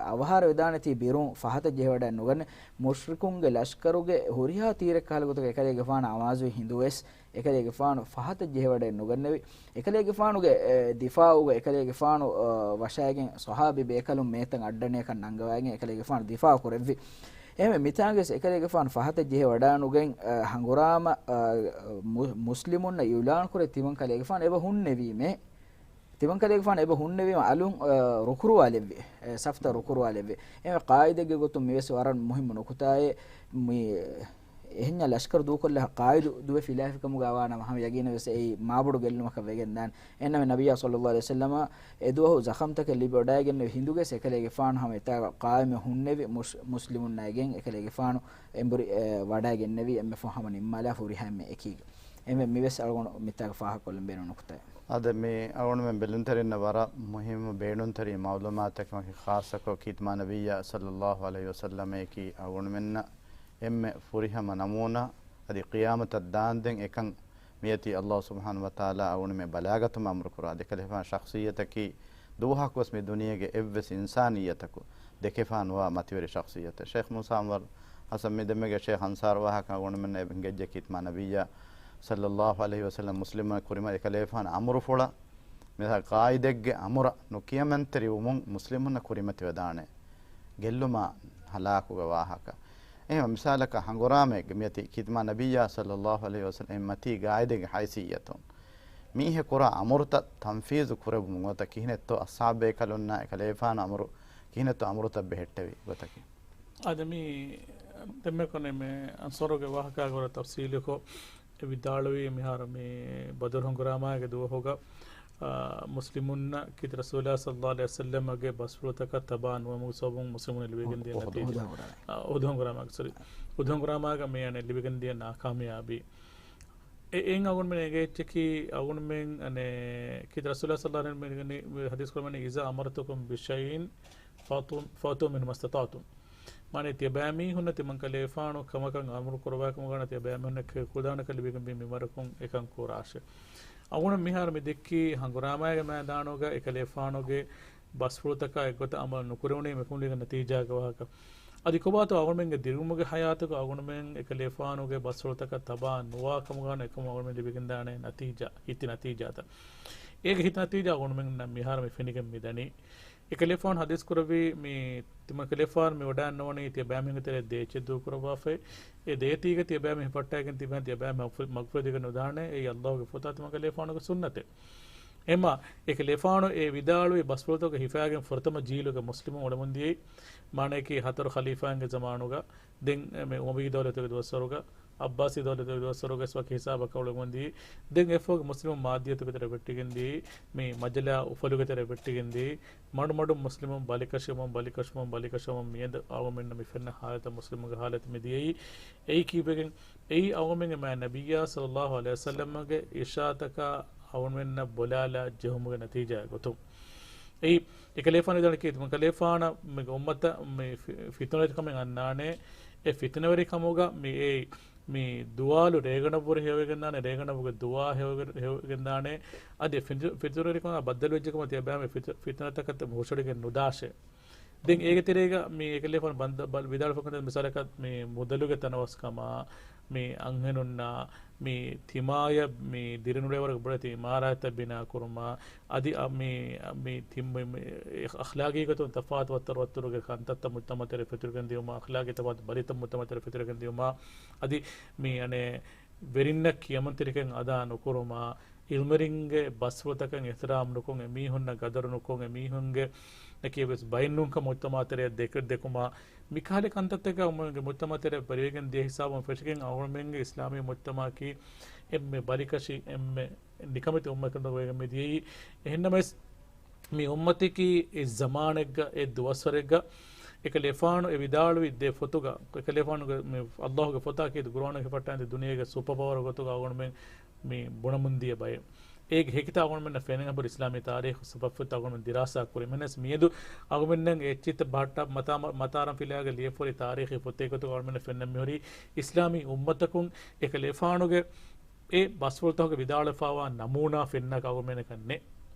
އަވަހާރަވެދާނެތީ ބިރުން ފަހަތަށް ޖެހިވަޑައެއް ނުގަނެ މުޝްރިކުންގެ ލަޝްކަރުގެ ހުރިހާ ތީރެއް ކަހަލަ ގޮތަކަށް އެކަލޭގެފާނަށް އަމާޒުވެ ހިނދުވެސް އެކަލޭގެފާނު ފަހަތަށް ޖެހިވަޑައެއް ނުގަންނެވި. އެކަލޭގެފާނުގެ، އެ، ދިފާއުގަ އެކަލޭގެފާނު، އަ، ވަށާގެން ޞަޙާބީ ބޭކަލުން މޭތަން އައްޑަނޑެއްކަން ނަންގަވައިގެން އެކަލޭގެފާނު ދިފާއު ކުރެއްވި. އެހެންވެ މިތާގަސް އެކަލޭގެފާނު ފަހަތަށް ޖެހިވަޑާނުގެން، އަ، ހަނގުރާމަ، އަ، މު-، މުސްލިމުންނަށް އިޢުލާނު ކުރެ ތިމަން ކަލޭގެފާނު އެބަ ހުންނެވީމޭ. ތިމަން ކަލޭގެފާނު އެބަ ހުންނެވީމަ އަލުން، އަ، ރުކުރުވާލެއްވި. އެ، ސަފްތައް ރުކުރުވާލެއްވި. އެ، ޤާއިދެއްގެ ގޮތުން މިވެސް ވަރަށް މުހިއްމު ނުކުތާއެއް. މި އެހެންޏާ ލަޝްކަރު ދޫކޮށްލާ ޤާއިދު ދުވެ ފިލާފިކަމުގަ ވާނަމަ ހަމަ ޔަގީނަށް ވެސް އެއީ މާބޮޑު ގެއްލުމަކަށް ވެގެންދާނެ. އެހެންނަމަ ނަބިއްޔާ ޞައްލައްލާހު ޢަލައިހި ވަސައްލަމަ އެ ދުވަހު ޒަޚަމްތަކެއް ލިބިވަޑައިގެންނެވި ހިނދުގަސް އެކަލޭގެފާނު ހަމަ އެތާގަ ޤާއިމެއް ހުންނެވި މުޝް-، މުސްލިމުންނާއިގެން އެކަލޭގެފާނު އެނބުރި، އެ، ވަޑައިގެންނެވި އެންމެ ފަހު ހަމަ ނިންމާލާ ހުރިހާ އެންމެ އެކީގަ. އެންމެ މިވެސް އަޅުގަނޑު މިތާގަ ފާހަގަކޮށްލަން ބޭނުން ނުކުތާއެއް. އާދެ، މި އަޅުގަނޑުމެން ބެލުންތެރިންނަށް ވަރަށް މުހިއްމު ބޭނުންތެރި މަޢުލޫމާތެއް ކަމަކީ، ޚާއްޞަކޮށް ޚިތްމާ ނަބިއްޔާ ޞައްލައްލާހު ޢަލައިހި ވަސައްލަމައަކީ އަޅުގަނޑުމެންނަށް އެންމެ ފުރިހަމަ ނަމޫނާ، އަދި ޤިޔާމަތަށް ދާންދެން އެކަން މިއަތީ ﷲ ސުބްޙާނަހޫ ވަތަޢާލާ އަޅުގަނޑުމެން ބަލާގަތުމަށް އަމުރު ކުރާ. އެކަލޭގެފާނު ޝަޚްޞިއްޔަތަކީ ދުވަހަކުވެސް މި ދުނިޔޭގެ އެއްވެސް އިންސާނިއްޔަތަކު ދެކެފާ ނުވާ މަތިވެރި ޝަޚްޞިއްޔަތެއް. ޝޭޚް މޫސާ އަންވަރު ޙަސަން މި ދެންމެގެ ޝޭޚް އަންސާރު ވާހަކަ އަޅުގަނޑުމެންނަށް އެބަ ހިނގައްޖެ ޚިތްމާ ނަބިއްޔާ ޞައްލައްލާހު ޢަލައިހި ވަސައްލަމް މުސްލިމުން ކުރިމަތި އެކަލޭގެފާނު އަމުރު ފުޅަށް މިސާލަކަށް ޤާއިދެއްގެ އަމުރަށް ނުކިޔަމަންތެރިވުމުން މުސްލިމުންނަށް ކުރިމަތިވެދާނެ ގެއްލުމާ ހަލާކުގެ ވާހަކަ. އެހެން މިސާލަކަށް ހަނގުރާމައެއްގެ މިއަތީ ޚިތްމާ ނަބިއްޔާ ޞައްލައްލާހު ޢަލައިހި ވަސައްލަމް މަތީ ގާއިދެއްގެ ޙައިސިއްޔަތުން މީހެއް ކުރާ އަމުރުތައް ތަންފީޒު ކުރެއްވުމުން ނުވަތަ ކިހިނެއްތޯ އަޞްޙާބު ބޭކަލުންނާ އެކަލޭގެފާނު އަމުރު ކިހިނެއްތޯ އަމުރުތައް ބެހެއްޓެވި ގޮތަކީ. އާދެ، މި ދެންމެ ކޮންމެ އަންޞާރުގެ ވާހަކާ ވަރަށް ތަފްޞީލުކޮށް އެ ވިދާޅުވީ މިހާރު މި ބަދުރު ހަނގުރާމާގެ ދުވަހުގަ، އާ، މުސްލިމުންނަށް ކީރިތި ރަސޫލާ ޞައްލައްލާހު ޢަލައިހި ވަސައްލަމަގެ ބަސްފުޅުތަކަށް ތަބާ ނުވުމުގެ ސަބަބުން މުސްލިމުން ލިބިގެންދިޔަ ނަތީޖާ. އުޙުދު ހަނގުރާމަ. އާ، އުޙުދު ހަނގުރާމާގެ، ސޮރީ. އުޙުދު ހަނގުރާމާގަ މި އަނެއް ލިބިގެންދިޔަ ނާކާމިޔާބީ. އެ، އެއިން އަޅުގަނޑުމެން އެނގޭ އެއްޗަކީ އަޅުގަނޑުމެން އަނެއް ކީރިތި ރަސޫލާ ޞައްލައްލާހު ޢަލައިހި ވަސައްލަމަ މި ޙަދީޘް ކުރަމަނީ، إذا أمرتكم بشيء فأتوا، فأتوا منه ما استطعتم. މާނަ ތިޔަބައިމީހުންނަށް ތިމަން ކަލޭފާނު ކަމަކަށް އަމުރު ކުރައްވާ ކަމުގަ ވާނަމަ ތިޔަބައިމީހުންނަށް ކުޅަދާނަކަން ލިބިގެންވީ މިވަރަކުން އެކަން ކުރާށޭ. އަޅުގަނޑު މިހާރު މި ދެއްކީ ހަނގުރާމާގެ މައިދާނުގަ އެކަލޭފާނުގެ ބަސްފުޅުތަކާ އެއްގޮތަށް އަމަލު ނުކުރެވުނީ މިކަމުގެ ނަތީޖާގެ ވާހަކަ. އަދި ކޮބާތޯ އަޅުގަނޑުމެންގެ ދިރިއުޅުމުގެ ހަޔާތުގަ އަޅުގަނޑުމެން އެކަލޭފާނުގެ ބަސްފުޅުތަކަށް ތަބާ ނުވާ ކަމުގަ ވާނަމަ އެކަމުން އަޅުގަނޑުމެން ލިބިގެންދާނެ ނަތީޖާ، ހިތި ނަތީޖާތައް. އޭގެ ހިތި ނަތީޖާ އަޅުގަނޑުމެންނަށް މިހާރު މި ފެނިގެން މިދަނީ. އެކަލޭފާނު ޙަދީޘް ކުރެއްވީ މި ތިމަން ކަލޭފާނު މި ވަޑައިގަންނަވަނީ ތިޔަބައިމީހުންގެ ތެރެއަށް ދޭއްޗެއް ދޫކުރައްވާފައި. އެ ދޭތީގަ ތިޔަބައިމީހުން ހިފައްޓާގެން ތިބެ ތިޔަބައިމީހުން މަގު-، މަގުފުރެދިގެން ނުދާނެ. އެއީ ﷲ ގެ ފޮތާ ތިމަން ކަލޭފާނުގެ ސުންނަތެއް. އެމާ، އެކަލޭފާނު އެ ވިދާޅުވި ބަސްފުޅުތަކުގަ ހިފައިގެން ފުރަތަމަ ޖީލުގެ މުސްލިމުން އުޅެމުންދިޔައީ، މާނައަކީ ހަތަރު ޚަލީފާއިންގެ ޒަމާނުގަ، ދެން މި އުމަވިއްޔަ ދައުލަތުގެ ދުވަސްވަރުގަ، އައްބާސީ ދައުލަތުގެ ދުވަސްވަރުގައި ވަކި ހިސާބަކަށް އުޅެމުންދީ، ދެން އެފަހުގެ މުސްލިމުން މާއްދިއްޔަތުގެ ތެރެ ވެއްޓިގެންދީ، މި މަޖަލާ އުފަލުގެ ތެރެ ވެއްޓިގެންދީ، މަޑުމަޑުން މުސްލިމުން ބަލިކަށިވަމުން، ބަލިކަށިވަމުން، ބަލިކަށިވަމުން މިއަދު އަޅުގަނޑުމެންނަށް މި ފެންނަ ހާލަތަށް މުސްލިމުންގެ ހާލަތު މި ދިޔައީ. އެއީ ކީއްވެގެން؟ އެއީ އަޅުގަނޑުމެންގެ މާތް ނަބިއްޔާ ޞައްލައްލާހު ޢަލައިހި ވަސައްލަމްގެ އިރުޝާދަކާ އަޅުގަނޑުމެންނަށް ބޮލާލާ ޖެހުމުގެ ނަތީޖާއެއް ގޮތުން. އެއީ، އެކަލޭފާނު ވިދާޅުވި ކީ، އެކަލޭފާނަށް މި އުއްމަތަށް މި ފި-، ފިތުނަވެރިކަމެއް އަންނާނެ. އެ ފިތުނަވެރިކަމުގަ މި އެ، މި ދުވާލު ރޭގަނޑަށްވުރެ ހެޔޮވެގެންދާނެ، ރޭގަނޑަށްވުގެ ދުވާ ހެޔޮވެގެ-، ހެޔޮވެގެންދާނެ. އަދި ފިތު-، ފިތުނަވެރިކަމާ ބައްދަލުވެއްޖެކަމަށް ތިޔަބައިމީހުން ފިތު-، ފިތުނަތަކަށް ހުށަހެޅިގެން ނުދާށޭ. ދެން އޭގެ ތެރޭގަ މި އެކަލޭފާނު ބަންދަ-، ބަ-، ވިދާޅުވި ކަންތައް މިސާލަކަށް މި މުދަލުގެ ތަނަވަސްކަމާ، މި އަންހެނުންނާ، މި ތިމާޔަށް މި ދިރިއުޅޭވަރުގެ ބޮޑެތި އިމާރާތްތައް ބިނާ ކުރުމާ، އަދި އަ-، މި، މި ތި-، މި، މި އަޚްލާގީ ގޮތުން ތަފާތު ވައްތަރު ވައްތަރުގެ ކަންތައްތައް މުޖްތަމަޢު ތެރެ ފެތުރިގެން ދިޔުމާ، އަޚްލާގީ ތަފާތު ބަލިތައް މުޖްތަމަޢު ތެރެ ފެތުރިގެން ދިޔުމާ، އަދި މި އަނެއް ވެރިންނަށް ކިޔަމަންތެރިކަން އަދާ ނުކުރުމާ، އިލްމުވެރިންގެ ބަސްފުޅުތަކަށް އިޙްތިރާމް ނުކޮށް، އެމީހުންނަށް ގަދަރު ނުކޮށް، އެމީހުންގެ އެކީ ވެސް ބައިންނޫންކަން މުޖްތަމަޢު ތެރެއަށް ދެކެ-، ދެކުމާ، މިކަހަލަ ކަންތައްތަކަށް އުއްމަތުގެ މުޖްތަމަޢު ތެރެއަށް ވެރިވެގެން ދިޔަ ހިސާބުން ފެށިގެން އަޅުގަނޑުމެންގެ އިސްލާމީ މުޖްތަމަޢަކީ އެންމެ ބަލިކަށި، އެންމެ ނިކަމެތި އުއްމަތަކަށް ވެގެން މި ދިޔައީ. އެހެންނަމަވެސް، މި އުއްމަތަކީ އެއް ޒަމާނެއްގަ، އެއް ދުވަސްވަރެއްގަ، އެކަލޭފާނު އެ ވިދާޅުވި ދެ ފޮތުގަ، އެކަލޭފާނުގެ މި ﷲ ގެ ފޮތާ ކީރިތި ޤުރުއާނަކީ ފައްޓާނދި ދުނިޔޭގެ ސުޕަރ ޕަވަރ ގޮތުގަ އަޅުގަނޑުމެން މި ބުނަމުންދިޔަ ބައެއް. އޭގެ ހެކިތައް އަޅުގަނޑުމެންނަށް ފެނެން އަބުރި އިސްލާމީ ތާރީޚު ސަބަބުތައް އަޅުގަނޑުމެން ދިރާސާ ކުރި. މިނަސް މިއަދު އަޅުގަނޑުމެންނަށް އެއްޗިތައް ބަހައްޓާ މަތާ-، މަތާރަން ފިލާގެ ލިޔެފަ ހުރި ތާރީޚީ ފޮތެއް ގޮތުގަ އަޅުގަނޑުމެންނަށް ފެންނަން މިހުރީ އިސްލާމީ އުއްމަތަކުން އެކަލޭފާނުގެ އެ ބަސްފުޅުތަކުގެ ވިދާޅުވެފަވާ ނަމޫނާ ފެންނާކަށް އަޅުގަނޑުމެންނަކަށް ނެތް.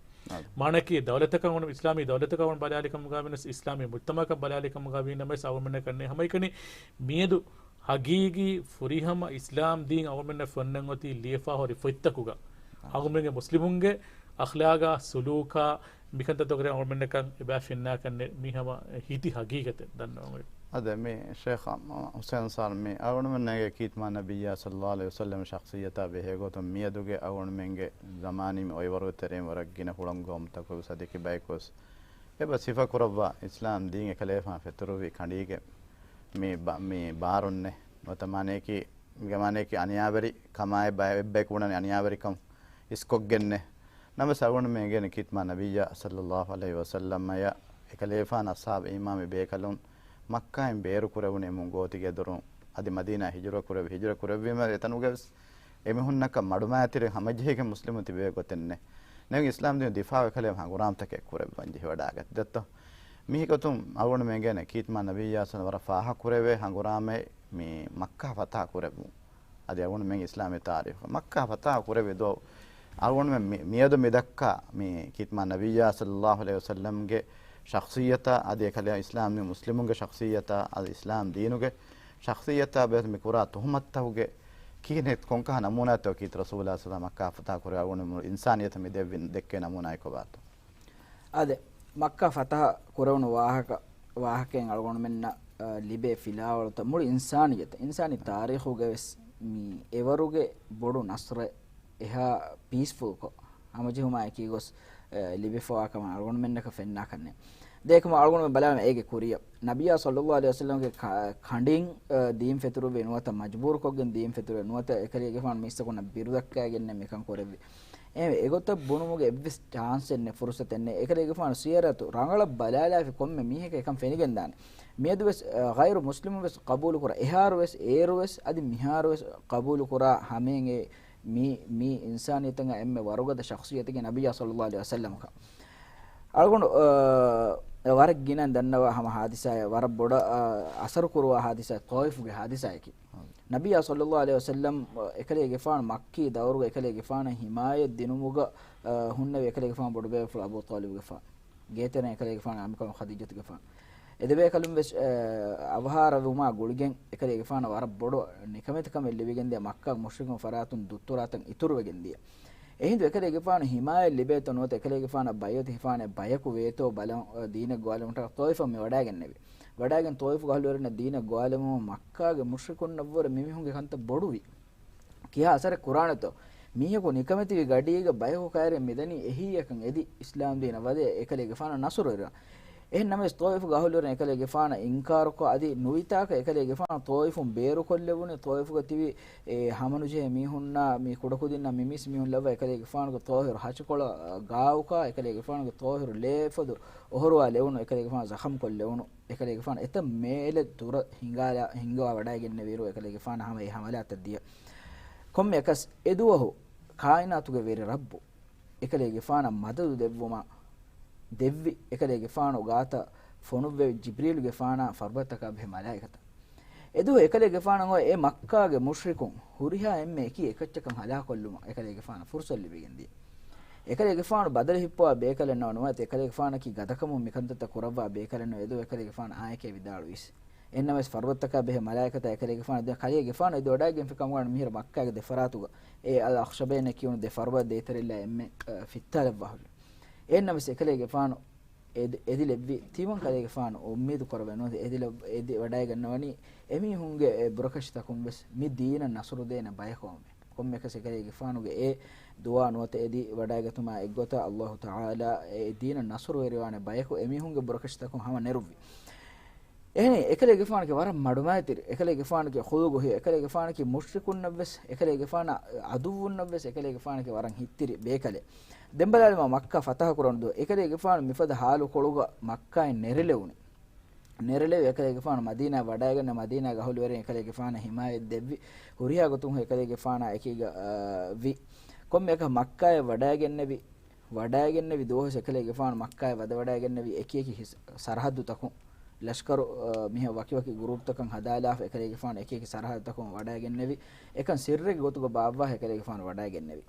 އަދު. މާނައަކީ ދައުލަތަކަށް އަޅުގަނޑު އިސްލާމީ ދައުލަތަކަށް އަޅުގަނޑު ބަލާލި ކަމުގަ ވިޔަސް، އިސްލާމީ މުޖްތަމަޢަކަށް ބަލާލި ކަމުގަ ވީ ނަމަވެސް އަޅުގަނޑުމެންނަކަށް ނެތް. ހަމައެކަނި މިއަދު ހަގީގީ ފުރިހަމަ އިސްލާމް ދީން އަޅުގަނޑުމެންނަށް ފެންނަން އޮތީ ލިޔެފަ ހުރި ފޮތްތަކުގަ. އަދު. އަޅުގަނޑުމެންގެ މުސްލިމުންގެ އަޚްލާގާ، ސުލޫކާ، މިކަންތައްތަކުގެ އަޅުގަނޑުމެންނަކަށް އެބަ ފެންނާކަށް ނެތް. މީ ހަމަ ހިތި ހަގީގަތެއް ދަންނަވަން އޮތް. އަދެ މި ޝޭޚް ހުސެން ސާލް މި އަޅުގަނޑުމެންނަށް ކީރިތި މާތް ނަބިއްޔާ ޞައްލައްލާހު ޢަލައިހި ވަސައްލަމް ޝަޚްޞިއްޔަތާ ބެހޭ ގޮތުން މިއަދުގެ އަޅުގަނޑުމެންގެ ޒަމާނީ މި އޮއިވަރުގެ ތެރެއިން ވަރަށް ގިނަ ހުޅަނގު ގައުމުތަކުގެ ސަދިކި ބަޔަކުވެސް އެބަ ސިފަ ކުރައްވާ އިސްލާމް ދީން އެކަލޭފާން ފެތުރުވި ކަނޑީގެ މި ބަ-، މި ބާރުންނެ ނުވަތަ މާނައަކީ، މިގެ މާނައަކީ އަނިޔާވެރި ކަމާއި ބައެއް ބަޔަކު ބުނަނީ އަނިޔާވެރިކަން އިސްކޮށްގެންނެ. ނަމަވެސް އަޅުގަނޑުމެން އެނގޭނެ ކީރިތި މާތް ނަބިއްޔާ ޞައްލައްލާހު ޢަލައިހި ވަސައްލަމަޔަށް އެކަލޭފާން އަޞްޙާބު އީމާންވި ބޭކަލުން މައްކާއިން ބޭރު ކުރެވުނު އެމުން ގޯތިގެ ދޮރުން އަދި މަދީނާ ހިޖުރަ ކުރެވި، ހިޖުރަ ކުރެއްވީމަ އެތަނުގަވެސް އެމީހުންނަކަށް މަޑުމައިތިރި ހަމަޖެހިގެން މުސްލިމުން ތިބޭ ގޮތެއް ނެތް. ނެތް އިސްލާމް ދީން ދިފާޢު ކަލޭ ހަނގުރާމަތަކެއް ކުރެއްވަން ޖެހިވަޑައިގަތް ދެއްތޯ. މި ގޮތުން އަޅުގަނޑުމެން އެނގޭނެ ކީރިތި މާތް ނަބިއްޔާ ސަލް ވަރަށް ފާހަގަ ކުރެވޭ ހަނގުރާމައެއް މި މައްކާ ފަތަޙަ ކުރެއްވުން. އަދި އަޅުގަނޑުމެން އިސްލާމީ ތާރީޚު މައްކާ ފަތަޙަ ކުރެވި ދުވަހު އަޅުގަނޑުމެން މި-، މިއަދު މި ދައްކާ މި ކީރިތި މާތް ނަބިއްޔާ ޞައްލައްލާހު ޢަލައިހި ވަސައްލަމްގެ ޝަޚްޞިއްޔަތާ އަދި އެކަލޭ އިސްލާމް މުސްލިމުންގެ ޝަޚްޞިއްޔަތާ އަދި އިސްލާމް ދީނުގެ ޝަޚްޞިއްޔަތާ ބެހޭ މި ކުރާ ތުހުމަތުތަކުގެ ކިހިނެއް ކޮންކަހަލަ ނަމޫނާތޯ ކީރިތި ރަސޫލާ ޞައްލައްލާހު ޢަލައިހި ވަސައްލަމް މައްކާ ފަތަޙަ ކުރެވި އަޅުގަނޑު އިންސާނިއްޔަތަށް މި ދެއްވި ދެއްކޭ ނަމޫނާއެއް ކޮބާތޯ؟ އާދެ، މައްކާ ފަތަޙަ ކުރެވުނު ވާހަކަ، ވާހަކައިން އަޅުގަނޑުމެންނަށް، އަ، ލިބޭ ފިލާވަޅުތައް މުޅި އިންސާނިއްޔަތަށް، އިންސާނީ ތާރީޚުގަވެސް މި އެވަރުގެ ބޮޑު ނަޞްރެއް އެހާ ޕީސްފުލްކޮށް ހަމަޖެހުމާ އެކީ ގޮސް، އަ، ލިބިފަވާ ކަމަށް އަޅުގަނޑުމެންނަކަށް ފެންނާކަށް ނެތް. ދެ އެކަމަށް އަޅުގަނޑުމެން ބަލާލަމާ އޭގެ ކުރިއަށް. ނަބިއްޔާ ޞައްލައްލާހު ޢަލައިހި ވަސައްލަމްގެ ކަ-، ކަނޑިން، އަ، ދީން ފެތުރުއްވި ނުވަތަ މަޖުބޫރުކޮށްގެން ދީން ފެތުރުއްވި ނުވަތަ އެކަލޭގެފާނު މީސްތަކުންނަށް ބިރުދައްކައިގެންނެއް މިކަން ކުރެއްވި. އެހެންވެ، އެގޮތަށް ބުނުމުގެ އެއްވެސް ޗާންސެއް ނެތް، ފުރުޞަތެއް ނެތް. އެކަލޭގެފާނު ސިޔަރަތު ރަނގަޅަށް ބަލާލާފި ކޮންމެ މީހަކަށް އެކަން ފެނިގެންދާނެ. މިއަދުވެސް، އަ، ޣައިރު މުސްލިމުންވެސް ޤަބޫލުކުރާ، އެހާރުވެސް އޭރުވެސް އަދި މިހާރުވެސް ޤަބޫލުކުރާ ހަމައިން އެ މީ، މީ އިންސާނިއްޔަތުގެ އެންމެ ވަރުގަދަ ޝަޚްޞިއްޔަތަކީ ނަބިއްޔާ ޞައްލައްލާހު ޢަލައިހި ވަސައްލަމަކަށް. އަޅުގަނޑު، އަ، ވަރަށް ގިނަ ދަންނަވާ ހަމަ ހާދިސާއެއް، ވަރަށް ބޮޑަށް، އަ، އަސަރު ކުރުވާ ހާދިސާއެއް ޠާއިފުގެ ހާދިސާއަކީ. ނަބިއްޔާ ޞައްލައްލާހު ޢަލައިހި ވަސައްލަމް، އެކަލޭގެފާނު މައްކީ ދައުރުގަ އެކަލޭގެފާނަށް ހިމާޔަތް ދިނުމުގަ، އަ، ހުންނެވި އެކަލޭގެފާނު ބޮޑުބޭފުޅު އަބޫ ޠާލިބުގެފާނު. ގޭތެރެއިން އެކަލޭގެފާނު އަނބިކަމު ޚަދީޖަތުގެފާނު. އެ ދެބޭކަލުން ވެސް، އަ، އަވަހާރަވުމާ ގުޅިގެން އެކަލޭގެފާނަށް ވަރަށް ބޮޑު ނިކަމެތި ކަމެއް ލިބިގެންދިޔަ މައްކާ މުޝްރިކުން ފަރާތުން ދުއްތުރާތަން އިތުރުވެގެންދިޔަ. އެހިނދު އެކަލޭގެފާނު ހިމާޔަތް ލިބޭތޯ ނުވަތަ އެކަލޭގެފާނަށް ބައިޢަތު ހިފާނެ ބަޔަކު ވޭތޯ ބަލަން، އަ، ދީނަށް ގޮވާލުމަށްޓަކާ ޠާއިފަށް މި ވަޑާގެންނެވި. ވަޑާގެން ޠާއިފުގެ އަހުލުވެރިންނަށް ދީނަށް ގޮވާލުމުން މައްކާގެ މުޝްރިކުންނަށްވުރެ މިމީހުންގެ ކަންތައް ބޮޑުވި. ކިހާ އަސަރެއް ކުރާނެތޯ؟ މީހަކު ނިކަމެތިވި ގަޑީގަ ބަޔަކު ކައިރި މިދަނީ އެހީއަކަށް އެދި އިސްލާމްދީނަށް ވަދެ އެކަލޭގެފާނަށް ނަޞްރު އެރުވަން. އެހެން ނަމަވެސް ޠާއިފުގެ އަހުލުވެރިން އެކަލޭގެފާނަށް އިންކާރުކޮށް އަދި ނުވިތާކަށް އެކަލޭގެފާނު ޠާއިފުން ބޭރުކޮށްލެވުނީ، ޠާއިފުގަ ތިބި އެ ހަމަނުޖެހޭ މީހުންނާ މި ކުޑަކުދިންނާ މި މީސް މީހުން ލައްވާ އެކަލޭގެފާނުގެ ޠާހިރު ހަށިކޮޅަށް ގާއުކާ އެކަލޭގެފާނުގެ ޠާހިރު ލޭފޮދު އޮހޮރުވާ ލެވުނު، އެކަލޭގެފާނު ޒަޚަމްކޮށްލެވުނު، އެކަލޭގެފާނު އެތައް މޭލެ ދުރަށް ހިނގާލާ، ހިންގަވާ ވަޑައިގެންނެވިއިރު އެކަލޭގެފާނަށް ހަމަ އެ ހަމަލާތައް ދިޔަ. ކޮންމެއަކަސް އެދުވަހު ކާއިނާތުގެ ވެރި ރައްބު އެކަލޭގެފާނަށް މަދަދު ދެއްވުމަށް ދެއްވި، އެކަލޭގެފާނު ގާތަށް ފޮނުއްވެވި ޖިބްރީލުގެފާނާ ފަރުބަތަކާ ބެހޭ މަލާއިކަތައް. އެދުވަހު އެކަލޭގެފާނަށް އޮތް އެ މައްކާގެ މުޝްރިކުން ހުރިހާ އެންމެ އެކި އެކައްޗަކަށް ހަލާކުކޮށްލުމަށް އެކަލޭގެފާނަށް ފުރުސަތު ލިބިގެންދިޔަ. އެކަލޭގެފާނު ބަދަލު ހިއްޕަވާ ބޭކަލެއް ނޫން، ނުވަތަ އެކަލޭގެފާނަކީ ގަދަކަމުން މިކަންތައްތައް ކުރައްވާ ބޭކަލެއް ނޫން، އެދުވަހު އެކަލޭގެފާނު އާނއެކޭ ވިދާޅުވީސް. އެހެންނަމަވެސް ފަރުބަތަކާ ބެހޭ މަލާއިކަތާ އެކަލޭގެފާނު ދެ-، ކަލޭގެފާނު އެދި ވަޑައިގެންފި ކަމުގަ މިހިރަ މައްކާގެ ދެފަރާތުގަ އެ އަލް އަޚްޝަބައިން ކިޔުނު ދެ ފަރުބަތް ދޭތެރެއްލާ އެންމެ، އަ، ފިއްތާލައްވާ ހުރި. އެހެންނަމަވެސް އެކަލޭގެފާނު އެދި-، އެދިލެއްވި ތިމަން ކަލޭގެފާނު އުއްމީދު ކުރައްވައެއް ނުވަތަ އެދި ވަޑައިގަންނަވަނީ އެމީހުންގެ އެ ބުރަކަށިތަކުން ވެސް މި ދީނަށް ނަޞްރު ދޭނެ ބަޔަކު ކަމަށް. ކޮންމެއަކަސް އެކަލޭގެފާނުގެ އެ ދުޢާ ނުވަތަ އެދި ވަޑައިގަތުމާ އެއްގޮތަށް އައްލާހު ތަޢާލާ އެ ދީނަށް ނަޞްރުވެރިވާނެ ބަޔަކު އެމީހުންގެ ބުރަކަށިތަކުން ހަމަ ނެރުއްވި. އެހެނީ، އެކަލޭގެފާނަކީ ވަރަށް މަޑުމައިތިރި، އެކަލޭގެފާނަކީ ޚުލުގު ހިޔާ، އެކަލޭގެފާނަކީ މުޝްރިކުންނަށްވެސް، އެކަލޭގެފާނަށް އަދުއްވުންނަށްވެސް، އެކަލޭގެފާނަކީ ވަރަށް ހިތްތިރި ބޭކަލެއް. ދެން ބަލާލަމާ މައްކާ ފަތަޙަ ކުރަން ދުވަހު އެކަލޭގެފާނު މިފަދަ ޙާލުކޮޅުގަ މައްކާއިން ނެރެލެވުނީ. ނެރެލެވި އެކަލޭގެފާނު މަދީނާ ވަޑައިގަންނަ މަދީނާގެ އަހުލުވެރިން އެކަލޭގެފާނަށް ހިމާޔަތް ދެއްވި، ހުރިހާ ގޮތުން އެކަލޭގެފާނާ އެކީގަ، އާ، ވި. ކޮންމެއަކަށް މައްކާއަށް ވަޑައިގެންނެވި، ވަޑައިގެންނެވި ދުވަހު އެކަލޭގެފާނު މައްކާއަށް ވަދެ ވަޑައިގެންނެވި އެކި އެކި ހިސް-، ސަރަހައްދުތަކުން، ލަޝްކަރު، އާ، މިހެން ވަކިވަކި ގުރޫޕްތަކަށް ހަދާލާފަ އެކަލޭގެފާނު އެކި އެކި ސަރަހައްދުތަކުން ވަޑައިގެންނެވި، އެކަން ސިއްރެއްގެ ގޮތުގަ ބާއްވާ އެކަލޭގެފާނު ވަޑައިގެންނެވި.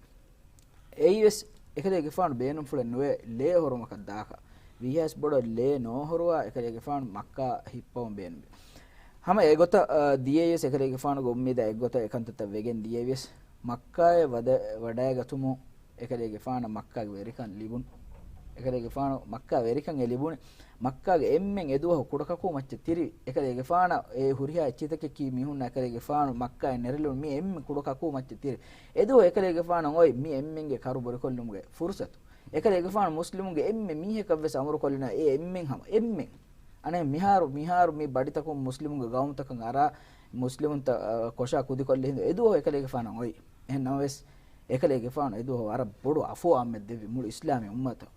އެއީވެސް އެކަލޭގެފާނު ބޭނުންފުޅެއް ނުވޭ ލޭ އޮހޮރުމަކަށް ދާކަށް. ވީހާވެސް ބޮޑަށް ލޭ ނޯހޮރުވާ އެކަލޭގެފާނު މައްކާ ހިއްޕަވަން ބޭނުންވި. ހަމަ އެގޮތަށް، އާ، ދިޔައީވެސް އެކަލޭގެފާނުގެ އުއްމީދާ އެއްގޮތަށް އެކަންތައްތައް ވެގެން ދިޔައީވެސް މައްކާއަށް ވަދެ-، ވަޑައިގަތުމުން އެކަލޭގެފާނަށް މައްކާގެ ވެރިކަން ލިބުނު. އެކަލޭގެފާނު މައްކާ ވެރިކަން އެ ލިބުނު. މައްކާގެ އެންމެން އެދުވަހު ކުޑަކަކޫ މައްޗަށް ތިރި. އެކަލޭގެފާނަށް އެ ހުރިހާ އެއްޗިތަކަކީ މީހުންނަށް އެކަލޭގެފާނު މައްކާއިން ނެރެލުނު މި އެންމެން ކުޑަކަކޫ މައްޗަށް ތިރި. އެދުވަހު އެކަލޭގެފާނަށް އޮތް މި އެންމެންގެ ކަރު ބޮޑުކޮށްލުމުގެ ފުރުސަތު. އެކަލޭގެފާނު މުސްލިމުންގެ އެންމެ މީހަކަށްވެސް އަމުރުކޮށްލިނަ އެ އެންމެން ހަމަ އެންމެން. އަނެއް މިހާރު، މިހާރު މި ބަޑިތަކުން މުސްލިމުންގެ ގައުމުތަކަށް އަރާ މުސްލިމުންތައް، އަ، ކޮށާ ކުދިކޮށްލި ހިނދު އެދުވަހު އެކަލޭގެފާނަށް އޮތް. އެހެން ނަމަވެސް، އެކަލޭގެފާނު އެދުވަހު ވަރަށް ބޮޑު އަފޯ އާއްމެއް ދެއްވި މުޅި އިސްލާމީ އުއްމަތަށް.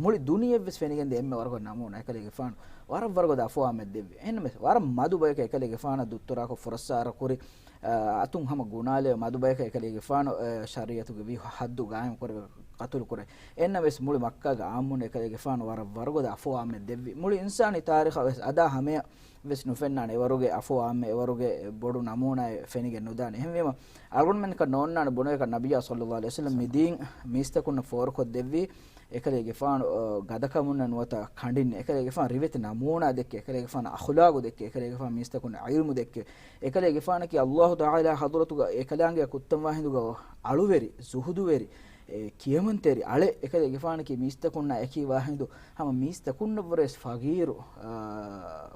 މުޅި ދުނިޔެއްވެސް ފެނިގެންދިޔަ އެންމެ ވަރުގަ ނަމޫނާ އެކަލޭގެފާނު ވަރަށް ވަރުގަދަ އަފޯ އާއްމެއް ދެއްވި. އެހެންނަމަވެސް، ވަރަށް މަދު ބަޔަކަށް އެކަލޭގެފާނަށް ދުއްތުރާކޮށް ފުރައްސާރަ ކުރި، އަ، އަތުން ހަމަ ގުނާލެވޭ މަދު ބަޔަކަށް އެކަލޭގެފާނު، އަ، ޝަރީއަތުގެ ވި ހައްދު ގާއިމް ކުރެވި ޤަތުލު ކުރޭ. އެހެންނަމަވެސް، މުޅި މައްކާގެ އާއްމުން އެކަލޭގެފާނު ވަރަށް ވަރުގަދަ އަފޯ އާއްމެއް ދެއްވި. މުޅި އިންސާނީ ތާރީޚަށް ވެސް އަދާ ހަމަޔަށް ވެސް ނުފެންނާނެ އެވަރުގެ އަފޯ އާއްމެއް، އެވަރުގެ ބޮޑު ނަމޫނާއެއް ފެނިގެން ނުދާނެ. އެހެންވީމަ، އަޅުގަނޑުމެންނަކަށް ނޯންނާނެ ބުނެވޭކަށް ނަބިއްޔާ ޞައްލައްލާހު ޢަލައިހި ވަސައްލަމް މި ދީން މީސްތަކުންނަށް ފޯރުކޮށްދެއްވީ، އެކަލޭގެފާނު، އަ، ގަދަކަމުންނަށް ނުވަތަ ކަނޑިން، އެކަލޭގެފާނު ރިވެތި ނަމޫނާ ދެއްކޭ، އެކަލޭގެފާނު އަޚުލާގު ދެއްކޭ، އެކަލޭގެފާނު މީސްތަކުންނަށް ޢިލްމު ދެއްކޭ، އެކަލޭގެފާނަކީ އައްލާހު ތަޢާލާ ޙަޟްރަތުގަ އެކަލާނގެއަށް ކުއްތަންވާ ހިނދުގަ އަޅުވެރި، ޒުހުދުވެރި، އެ، ކިޔަމަންތެރި އަޅެއް. އެކަލޭގެފާނަކީ މީސްތަކުންނާ އެކީވާ ހިނދު ހަމަ މީސްތަކުންނަށްވުރެ ވެސް ފަގީރު، އާ،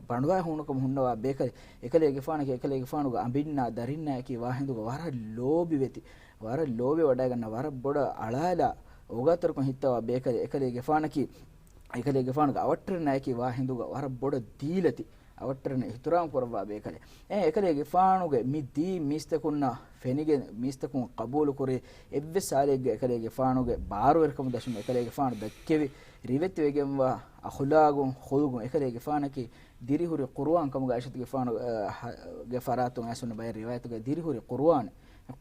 ބަނޑުވާ ހޫނުކަމުން ހުންނަވާ ބޭކަލެއް. އެކަލޭގެފާނަކީ އެކަލޭގެފާނުގެ އަނބިންނާ ދަރިންނާ އެކީވާ ހިނދުގަ ވަރަށް ލޯބިވެތި، ވަރަށް ލޯބިވަޑައިގަންނަ ވަރަށް ބޮޑަށް އަޅާލާ އޯގާތެރިކޮށް ހިއްތަވާ ބޭކަލެއް. އެކަލޭގެފާނަކީ، އެކަލޭގެފާނުގެ އަވަށްޓެރިންނާއެކީ ވާހިނދުގަ ވަރަށް ބޮޑަށް ދީލަތި، އަވަށްޓެރިން އިޙްތިރާމް ކުރައްވާ ބޭކަލެއް. އެ އެކަލޭގެފާނުގެ މި ދީން މީސްތަކުންނަށް ފެނިގެން، މީސްތަކުން ޤަބޫލުކުރި އެއްވެސް ހާލެއްގަ އެކަލޭގެފާނުގެ ބާރުވެރިކަމު ދަށުން އެކަލޭގެފާނު ދައްކެވި ރިވެތިވެގެންވާ އަޚުލާގުން، ޚުލުގުން. އެކަލޭގެފާނަކީ ދިރިހުރި ޤުރުއާން ކަމުގަ ޢާއިޝަތުގެފާނު، އަ، ހަ-، ގެ ފަރާތުން އައިސްވަން ބައެއް ރިވާޔަތުގަ ދިރިހުރި ޤުރުއާން.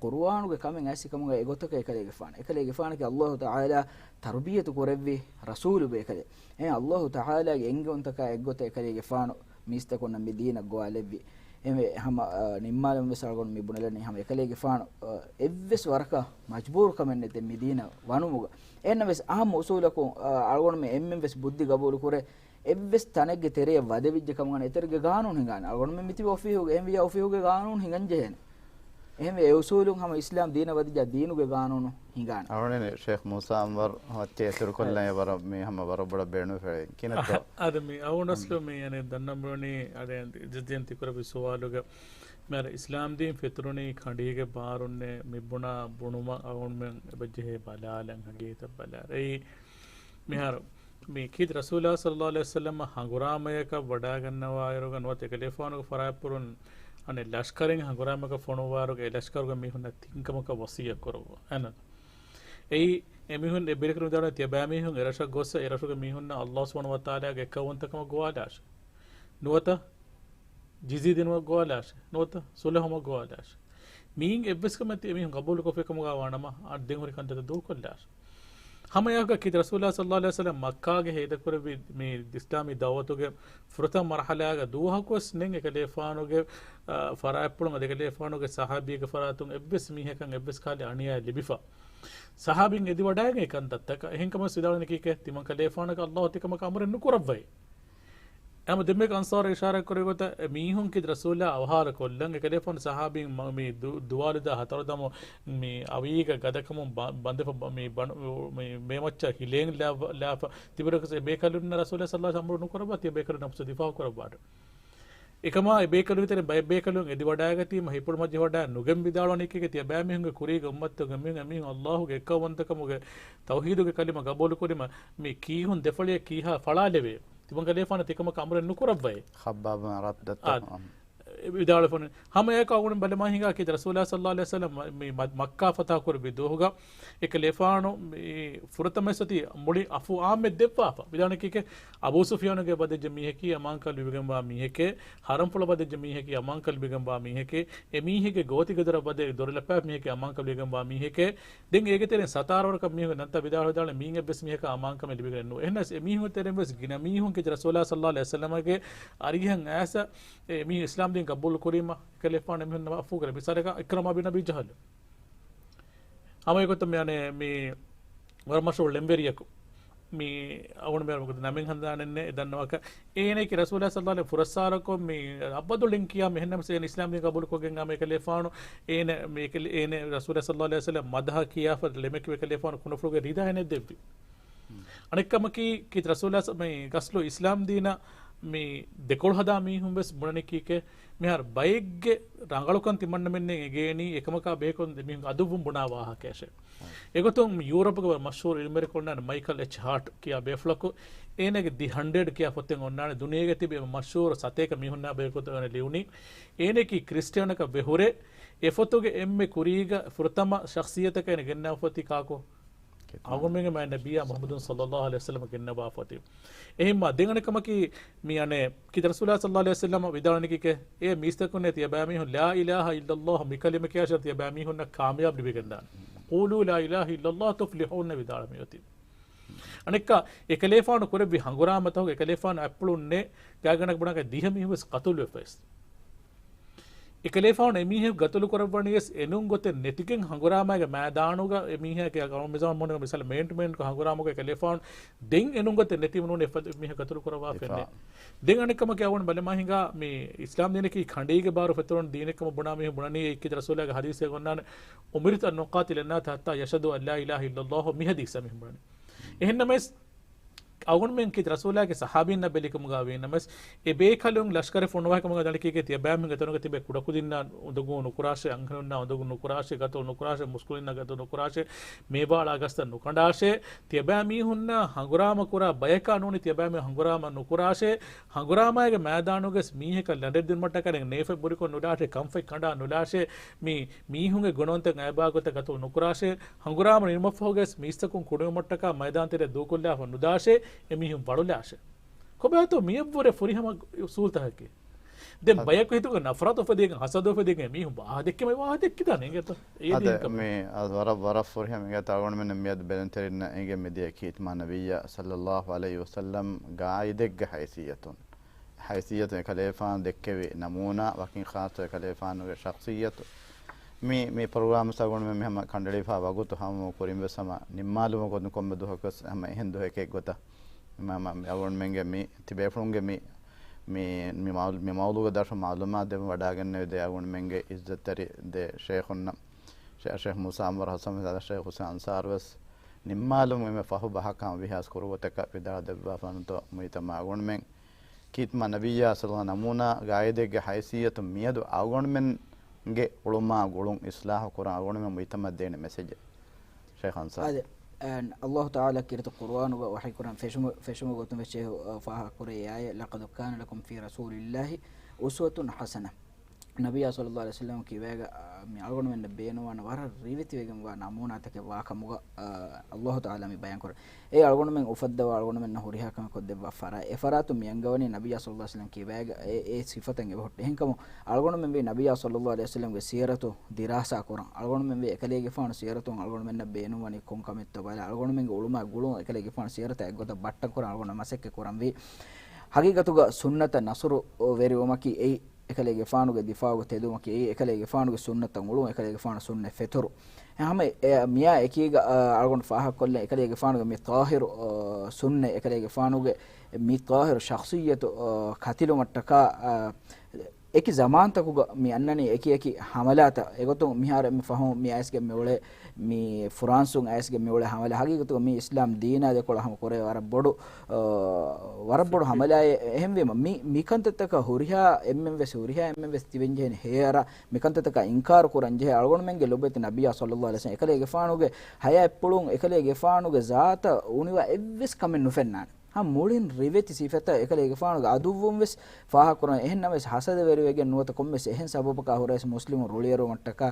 ޤުރުއާނުގެ ކަމެއް އައިސް ކަމުގަ އެގޮތަކަށް އެކަލޭގެފާނު. އެކަލޭގެފާނަކީ އައްލާހު ތަޢާލާ ތަރުބިޔަތު ކުރެއްވި ރަސޫލު ބޭކަލެއް. އެ އައްލާހު ތަޢާލާގެ އެންގެވުންތަކާ އެއްގޮތަށް އެކަލޭގެފާނު މީސްތަކުންނަށް މި ދީނަށް ގޮވާލެއްވި. އެ ހަމަ، އަ، ނިންމާލަން ވެސް އަޅުގަނޑު މި ބުނެލަނީ ހަމަ އެކަލޭގެފާނު، އަ، އެއްވެސް ވަރަކަށް މަޖްބޫރު ކަމެއް ނެތޭ މި ދީނަށް ވަނުމުގަ. އެހެންނަމަވެސް އަހައްމު އުސޫލަކުން، އަ، އަޅުގަނޑުމެން އެންމެން ވެސް ބުއްދި ގަބޫލު ކުރޭ، އެއްވެސް ތަނެއްގެ ތެރެޔަށް ވަދެވިއްޖެ ކަމުގަ އެތެރެގެ ގާނޫނު ހިނގާނެ. އަޅުގަނޑުމެން މިތިބި އޮފީހުގެ، އެހެންވިޔާ އޮފީހުގެ ގާނޫނު ހިނގަން ޖެހޭނެ. އެހެންވެ އެ އުސޫލުން ހަމަ އިސްލާމް ދީނަށް ވަދެވިއްޖެ ދީނުގެ ގާނޫނު ހިނގާނެ. އަޅުގަނޑު ޝޭޚް މޫސާ އަންވަރު ހަމަ އެތެރެކޮށްލަން އެ ވަރަށް މި ހަމަ ވަރަށް ބޮޑަށް ބޭނުންވެފަ ކިނަތޯ؟ އަ، އަދަ މި އަވުނަސްލު މި އަނެއް ދަންނަން ބުނަނީ އަޑެއް ޖައްޖެން ތިކުރެއްވި ސުވާލުގަ މިހާރު އިސްލާމް ދީން ފެތުރުނީ ކަނޑީގެ ބާރުންނޭ މި ބުނާ ބުނުމަށް އަޅުގަނޑުމެން އެބަޖެހޭ ބަލާލަން ހަގީގަތަށް ބަލާލަން. އެއީ މިހާރު މި ކީރިތި ރަސޫލާ ޞައްލައްލާހު ޢަލައިހި ވަސައްލަމަށް ހަނގުރާމަޔަކަށް ވަޑައިގަންނަވާއިރުގަ ނުވަތަ އެކަލޭފާނުގެ ފަރާތްޕުޅުން އަނެއް ލަޝްކަރެއް ހަނގުރާމަޔަކަށް ފޮނުއްވާއިރުގަ އެ ލަޝްކަރުގެ މީހުންނަށް ތިންކަމަކަށް ވަޞިއްޔަތް ކުރައްވާ. އެން އެއީ އެމީހުން އެ ބޭރަކަށް ވިދާޅުވި ތިޔަބައިމީހުން އެރަށަށް ގޮއްސަ އެރަށުގެ މީހުންނަށް ﷲ ސުބްޙާނަހޫ ވަތަޢާލާގެ އެއްކައުވަންތަކަމަށް ގޮވާލާށޭ. ނުވަތަ ޖިޒްޔާ ދިނުމަށް ގޮވާލާށޭ. ނުވަތަ ޞުލްޙު ހަމަ ގޮވާލާށޭ. މިއިން އެއްވެސް ކަމެއް ތި އެމީހުން ޤަބޫލުކޮށްފި ކަމުގަ ވާނަމަ، އަ، ދެން ހުރި ކަންތައްތައް ދޫކޮށްލާށޭ. ހަމައެއާއެކު ކީރިތި ރަސޫލާ ޞައްލައްލާހު ޢަލައިހި ވަސައްލަމް މައްކާގެ ހޭދަކުރެއްވި މި އިސްލާމީ ދަޢުވަތުގެ ފުރަތަމަ މަރުޙަލާގަ ދުވަހަކުވެސް ނެތް އެކަލޭފާނުގެ، އަ، ފަރާތްޕުޅުން އަދި އެކަލޭފާނުގެ ޞަޙާބީގެ ފަރާތުން އެއްވެސް މީހަކަށް އެއްވެސް ކަހަލަ އަނިޔާ ލިބިފަ. ޞަޙާބީން އެދިވަޑައިގެން ކަންތައްތަކަށް. އެހެންކަމަށް ވިދާޅުވަނީ ކީކޭ؟ ތިމަން ކަލޭފާނަކަށް ﷲ ތިކަމަކަށް އަމުރެއް ނުކުރައްވައޭ. އެހެންވީމަ ދެންމެ އަންޞާރު އިޝާރާތް ކުރި ގޮތަށް އެ މީހުން ކީރިތި ރަސޫލާ އަވަހާރަ ކޮށްލަން އެކަލޭފާނު ޞަޙާބީން މަ-، މި ދު-، ދުވާލުދާ ހަތަރުދަމު މި އަވީގަ ގަދަކަމުން ބަ-، ބަނދެފަ ބަ-، މި ބަނު-، މި ބޭމައްޗަށް ހިލޭން ލާފަ، ލާފަ ތިބިރަކަސް އެ ބޭކަލުންނަށް ރަސޫލާ ޞައްލައްލާހު ޢަލައިހި ވަސައްލަމް އަމުރު ނުކުރައްވާ ތިޔަ ބޭކަލުން ނަފްސު ދިފާޢު ކުރައްވާށޭ. އެކަމާ އެ ބޭކަލުންގެ ތެރެއިން ބައެއް ބޭކަލުން އެދިވަޑައިގަތީމަ ހިތްޕުޅު މަޖިލީހަށް ވަޑައި ނުގެން ވިދާޅުވަނީ ކީކޭ؟ ތިޔަބައިމީހުންގެ ކުރީގެ އުއްމަތުގެ މީހުން އެމީހުން ﷲ ގެ އެއްކައުވަންތަކަމުގެ ތައުޙީދުގެ ކަލިމަ ގަބޫލުކުރީމަ މި ކީހުން ދެފަޅިއަށް ކީހާ ފަޅާލެވޭ. ތިމަން ކަލޭފާނަށް ތިކަމަކަށް އަމުރެއް ނުކުރައްވައޭ. ޚައްބާބު ބިން އަރައްތަށް. އާ، ވިދާޅުވެފަ ހުންނެ. ހަމައެއާއެކު އަޅުގަނޑު ބަލަމާ ހިނގާ ކީރިތި ރަސޫލާ ޞައްލައްލާހު ޢަލައިހި ވަސައްލަމް މަ-، މި މަ-، މައްކާ ފަތަޙަ ކުރެއްވި ދުވަހުގަ އެކަލޭފާނު މި ފުރަތަމަ އެއްސަތި މުޅި އަފު ޢާއްމެއް ދެއްވާފަ. ވިދާޅުވަނީ ކީކޭ؟ އަބޫ ސުފްޔާނުގެ ވަދެއްޖެ މީހަކީ އަމާންކަން ލިބިގެންވާ މީހެކޭ، ޙަރަމްފުޅަށް ވަދެއްޖެ މީހަކީ އަމާންކަން ލިބިގެންވާ މީހެކޭ، އެމީހެއްގެ ގޯތިގެދޮރަށް ވަދެ ދޮރު ލައްޕާފި މީހަކީ އަމާންކަން ލިބިގެންވާ މީހެކޭ. ދެން އޭގެ ތެރެއިން ސަތާރަ ވަރަކަށް މީހުންގެ ނަންތައް ވިދާޅުވިދާޅެ މީން އެއްވެސް މީހަކަށް އަމާންކަމެއް ލިބިގެން ނުވޭ. އެހެނަސް އެމީހުންގެ ތެރެއިން ވެސް ގިނަ މީހުން ކީރިތި ރަސޫލާ ޞައްލައްލާހު ޢަލައިހި ވަސައްލަމަގެ އަރިހަށް އައިސް އެ މީހުން އިސްލާމް ދީން ޤަބޫލު ކުރީމަ އެކަލޭފާނު އެމީހުންނަށް އަފޫ ކުރޭ. މިސާލަކަށް އިކްރަމާ ބިން އަބީ ޖަހަލު. ހަމަ އެގޮތަށް މި އަނެއް މި ވަރަށް މަޝްހޫރު ޅެންވެރިޔަކު. މި އަޅުގަނޑު މި ނަމެއް ހަނދާނެއް ނެތް ދަންނަވާކަށް. އޭނައަކީ ރަސޫލާ ޞައްލައްލާހު ޢަލައިހި ވަސައްލަމަ ފުރައްސާރަކޮށް މި އަބަދު ޅެން ކިޔާ މި އެހެންނަމަވެސް އޭނަ އިސްލާމް ދީން ޤަބޫލުކޮށްގެން އާ މި އެކަލޭފާނު އޭނަ މި އެކަލޭ-، އޭނަ ރަސޫލާ ޞައްލައްލާހު ޢަލައިހި ވަސައްލަމަ މަދަޙަ ކިޔާފަ ޅެމެކި އެކަލޭފާނު ކުނުފުޅުގެ ރިދާ އޭނަ ދެއްވި. އަނެއްކަމަކީ ކީރިތި ރަސޫލާ ޞަ-، މި ޣަސްލު އިސްލާމް ދީނަށް މި ދެކޮޅު ހަދާ މީހުން ވެސް ބުނަނީ ކީކޭ؟ މިހާރު ބައެއްގެ ރަނގަޅުކަން ތިމަންނަމެންނެއް އެނގޭނީ އެކަމަކާ ބެހޭގޮތުން މީހުން އަދުއްވުން ބުނާ ވާހަކައަށޭ. އެގޮތުން މި ޔޫރަޕުގެ ވަރަށް މަޝްހޫރު ޢިލްމުވެރިކޮންނާނެ މައިކަލް އެޗް ހާޓް ކިޔާ ބޭފުޅަކު. އޭނަގެ ދި ހަންޑްރެޑް ކިޔާ ފޮތެއް އޮންނާނެ. ދުނިޔޭގަ ތިބި އެންމެ މަޝްހޫރު ސަތޭކަ މީހުންނާ ބެހޭގޮތުން އޭނަ ލިޔުނީ. އޭނައަކީ ކްރިސްޓިއަނަކަށް ވެ ހުރެ އެ ފޮތުގެ އެންމެ ކުރީގަ ފުރަތަމަ ޝަޚްޞިއްޔަތަކަށް އޭނަ ގެންނަވާފަ އޮތީ ކާކު؟ އަޅުގަނޑުމެންގެ މާތް ނަބިއްޔާ މުޙައްމަދު ޞައްލައްލާހު ޢަލައިހި ވަސައްލަމަ ގެންނަވާފަ އޮތީ. އެހެންމާ ދެން އަނެއްކަމަކީ މި އަނެއް ކީރިތި ރަސޫލާ ޞައްލައްލާހު ޢަލައިހި ވަސައްލަމަ ވިދާޅުވަނީ ކީކޭ؟ އޭ މީސްތަކުންނޭ ތިޔަބައިމީހުން ލާ އިލާހަ އިއްލައްލާހު މި ކަލިމަ ކިޔާށޭ ތިޔަބައިމީހުންނަށް ކާމިޔާބު ލިބިގެންދާނެ. ޤޫލޫ ލާ އިލާހަ އިއްލައްލާހު ތުފްލިޙޫން ވިދާޅުވަނީ އޮތީ. އަނެއްކާ އެކަލޭފާނު ކުރެއްވި ހަނގުރާމަތަކުގަ އެކަލޭފާނު އަތްޕުޅުންނޭ ގާތްގަނޑަކަށް ބުނާކަށް ދިހަ މީހުން ވެސް ޤަތުލުވެފަ ވެސް. އެކަލޭފާނު އެމީހަކު ޤަތުލު ކުރައްވަނީވެސް އެނޫން ގޮތެއް ނެތިގެން ހަނގުރާމައިގެ މައިދާނުގަ އެމީހާގެ މިޒާން މޮނިގަ މިސާލަށް މޭން ޓު މޭން ހަނގުރާމަގަ އެކަލޭފާނު ދެން އެނޫން ގޮތެއް ނެތި ނޫނީ އެފަދަ މީހަކު ޤަތުލު ކުރައްވާފައެއް ނެތް. ދެން އަނެއްކަމަކީ އަޅުގަނޑު ބަލަމާ ހިނގާ މި އިސްލާމް ދީނަކީ ކަނޑީގެ ބާރު ފެތުރުނު ދީނެއް ކަމަށް ބުނާ މީހުން ބުނަނީ އެއްކި ރަސޫލާގެ ޙަދީޘެއް އޮންނާނެ، "أمرت أن أقاتل الناس حتى يشهدوا أن لا إله إلا الله" މި ޙަދީޘް މީހުން ބުނަނީ. އެހެންނަމަވެސް އަޅުގަނޑުމެން ކީރިތި ރަސޫލާގެ ޞަޙާބީންނާ ބެލިކަމުގަ ވީނަމަވެސް، އެ ބޭކަލުން ލަޝްކަރެއް ފޮނުވާކަމުގަ ދަނޑިކީގެ ތިޔަބައިމީހުންގެ ތަނުގަ ތިބޭ ކުޑަކުދިންނާ އުނދަގޫ ނުކުރާށޭ، އަންހެނުންނާ އުނދަގޫ ނުކުރާށޭ، ގަތޮޅު ނުކުރާށޭ، މުސްކުޅިންނާ ގަތޮޅު ނުކުރާށޭ، މޭބާޅާ ގަސްތައް ނުކަނޑާށޭ، ތިޔަބައިމީހުންނާ ހަނގުރާމަ ކުރާ ބަޔަކާ ނޫނީ ތިޔަބައިމީހުން ހަނގުރާމަ ނުކުރާށޭ، ހަނގުރާމައިގެ މައިދާނުގަސް މީހަކަށް ލަނޑެއް ދިނުމަށްޓަކާ ނޭފަތް ބުރިކޮށް ނުލާށޭ، ކަންފަތް ކަނޑާ ނުލާށޭ، މި މީހުންގެ ގުނަވަންތައް އައިބާ ގޮތަށް ގަތޮޅު ނުކުރާށޭ، ހަނގުރާމަ ނިމުމަށްފަހުގަސް މީސްތަކުން ކުޑަވުމަށްޓަކާ މައިދާންތެރެއަށް ދޫކޮށްލާފަ ނުދާށޭ، އެމީހުން ވަޅުލާށޭ. ކޮބާތޯ މިއަށްވުރެ ފުރިހަމަ އުސޫލްތަކަކީ؟ ދެން އަދ- ބަޔަކު ހިތުގަ ނަފްރަތު އުފެދިގެން، ހަސަދު އުފެދިގެން މީހުން ވާހަ ދެއްކި މަ ވާހަ ދެއްކިދާނެ އިނގޭތަ؟ އޭ އަދަ ދީން ކަމެއް. މި އަދ ވަރަށް، ވަރަށް ފުރިހަމަ އިނގޭތަ؟ އަޅުގަނޑުމެން މިއަދު ބެލުންތެރިންނަށް އެނގޭ މިދިޔަ ކީރިތި މާ ނަބިއްޔާ ޞައްލައްލާހު ޢަލައިހި ވަސައްލަމް ގާއިދެއްގެ ހައިސިއްޔަތުން، ހައިސިއްޔަތުން އެކަލޭފާނު ދެއްކެވި ނަމޫނާ ވަކިން ޚާއްޞަ އެކަލޭފާނުގެ ޝަޚްޞިއްޔަތު. މި، މި ޕްރޮގްރާމް އަޅުގަނޑުމެން މި ހަމަ ކަނޑައެޅިފަ ވަގުތު ހަމަ ކުރިން ވެސް ހަމަ ނިންމާލުމަށް ގޮތުން ކޮންމެ ދުވަހަކުވެސް ހަމަ އެހެން ދުވަހެކޭ ގޮތަށް މަ-، މަ-، މި އަޅުގަނޑުމެންގެ މި ތިބޭފުޅުންގެ މި، މި، މި މައު-، މި މައުޟޫގެ ދަށުން މައުލޫމާތު ދެއްވަން ވަޑައިގެންނެވި ދެ އަޅުގަނޑުމެންގެ އިއްޒަތްތެރި ދެ ޝޭޚުންނަށް، ޝޭ-، ޝޭޚް މޫސާ އަންވަރު ޙަސަން އަދި ޝޭޚް ޙުސެން އަންސާރު ވެސް ނިންމާލުމުން އެންމެ ފަހު ބަހަކަށް ވީހާވެސް ކުރު ގޮތަކަށް ވިދާޅު ދެއްވާފަ ނުތޯ މުއިތަމާ އަޅުގަނޑުމެން ކީރިތި މާ ނަބިއްޔާ ޞައްލައްލާހު ނަމޫނާ ގާއިދެއްގެ ހައިސިއްޔަތުން މިއަދު އަޅުގަނޑުމެންގެ އުޅުމާ ގުޅުން އިޞްލާޙު ކުރަން އަޅުގަނޑުމެން މުއިތަމަށް ދޭނެ މެސެޖެއް. ޝޭޚް އަންސާރު. އާދެ، އަން އަﷲ ތަޢާލާ ކީރިތި ޤުރުއާނުގަ ވަޙީކުރަން ފެށުމު، ފެށުމުގެ ގޮތުން ވެސް އެ ފާހަގަކުރޭ އާޔަތް، "لقد كان لكم في رسول الله أسوة حسنة." ނަބިއްޔާ ޞައްލައްލާހު ޢަލައިހި ވަސައްލަމަ ކިޔަވައިގަ، އާ، މި އަޅުގަނޑުމެންނަށް ބޭނުންވާނެ ވަރަށް ރިވެތިވެގެންވާ ނަމޫނާތަކެއް ވާ ކަމުގަ، އާ، އަﷲ ތަޢާލާ މި ބަޔާންކުރޭ. އެ އަޅުގަނޑުމެން އުފައްދަވާ އަޅުގަނޑުމެންނަށް ހުރިހާ ކަމެއް ކޮށްދެއްވާ ފަރާތް. އެ ފަރާތުން މި އަންގަވަނީ ނަބިއްޔާ ޞައްލައްލާހު ޢަލައިހި ވަސައްލަމަ ކިޔަވައިގަ އެ، އެ ސިފަތައް އެބަހުއްޓޭ. އެހެންކަމުން އަޅުގަނޑުމެން ވީ ނަބިއްޔާ ޞައްލައްލާހު ޢަލައިހި ވަސައްލަމަގެ ސީރަތު ދިރާސާ ކުރަން. އަޅުގަނޑުމެން ވީ އެކަލޭގެފާނު ސީރަތުން އަޅުގަނޑުމެންނަށް ބޭނުންވަނީ ކޮން ކަމެއްތޯ ބަލާ، އަޅުގަނޑުމެންގެ އުޅުމާ ގުޅުން އެކަލޭގެފާނު ސީރަތާ އެއްގޮތަށް ބައްޓަން ކުރަން އަޅުގަނޑު މަސައްކަތް ކުރަންވީ. ހަގީގަތުގަ ސުންނަތަށް ނަޞްރު ވެރިވުމަކީ އެއީ، އެކަލޭގެފާނުގެ ދިފާޢުގަ ތެދުވުމަކީ އެއީ، އެކަލޭގެފާނުގެ ސުންނަތަށް އުޅުން، އެކަލޭގެފާނު ސުންނަތް ފެތުރު. ހަމަ އެ މިޔާ އެކީގަ، އާ، އަޅުގަނޑު ފާހަގަކޮށްލަން އެކަލޭގެފާނުގެ މި ޠާހިރު، އާ، ސުންނަތް، އެކަލޭގެފާނުގެ މި ޠާހިރު ޝަޚްޞިއްޔަތު، އާ، ކަތިލުމަށްޓަކާ، އާ، އެކި ޒަމާންތަކުގަ މި އަންނަނީ އެކި އެކި ހަމަލާތައް. އެގޮތުން މިހާރު އެންމެ ފަހުން މި އައިސްގެ މިއުޅޭ، މި ފުރާންސުން އައިސްގެ މިއުޅޭ ހަމަލާ ހަގީގަތުގަ މި އިސްލާމް ދީނާ ދެކޮޅަށް ހަމަ ކުރޭ ވަރަށް ބޮޑު، އާ، ވަރަށް ބޮޑު ހަމަލާއެއް. އެހެންވީމަ މި، މިކަންތައްތަކަށް ހުރިހާ އެންމެން ވެސް، ހުރިހާ އެންމެން ވެސް ތިބެންޖެހޭނެ ހޭއަރާ، މިކަންތައްތަކަށް އިންކާރު ކުރަން ޖެހޭ. އަޅުގަނޑުމެންގެ ލޮބުވެތި ނަބިއްޔާ ޞައްލައްލާހު ޢަލައިހި ވަސައްލަމަ އެކަލޭގެފާނުގެ ހަޔާތްޕުޅުން އެކަލޭގެފާނުގެ ޒާތަށް އުނިވާ އެއްވެސް ކަމެއް ނުފެންނާނެ. ހަމަ މުޅިން ރިވެތި ސިފަތައް އެކަލޭގެފާނުގެ އަދުއްވުން ވެސް ފާހަގަކުރަން. އެހެން ނަމަވެސް، ހަސަދަވެރިވެގެން ނުވަތަ ކޮންމެސް އެހެން ސަބަބަކާ ހުރެސް މުސްލިމުން ރުޅިއެރުވުމަށްޓަކާ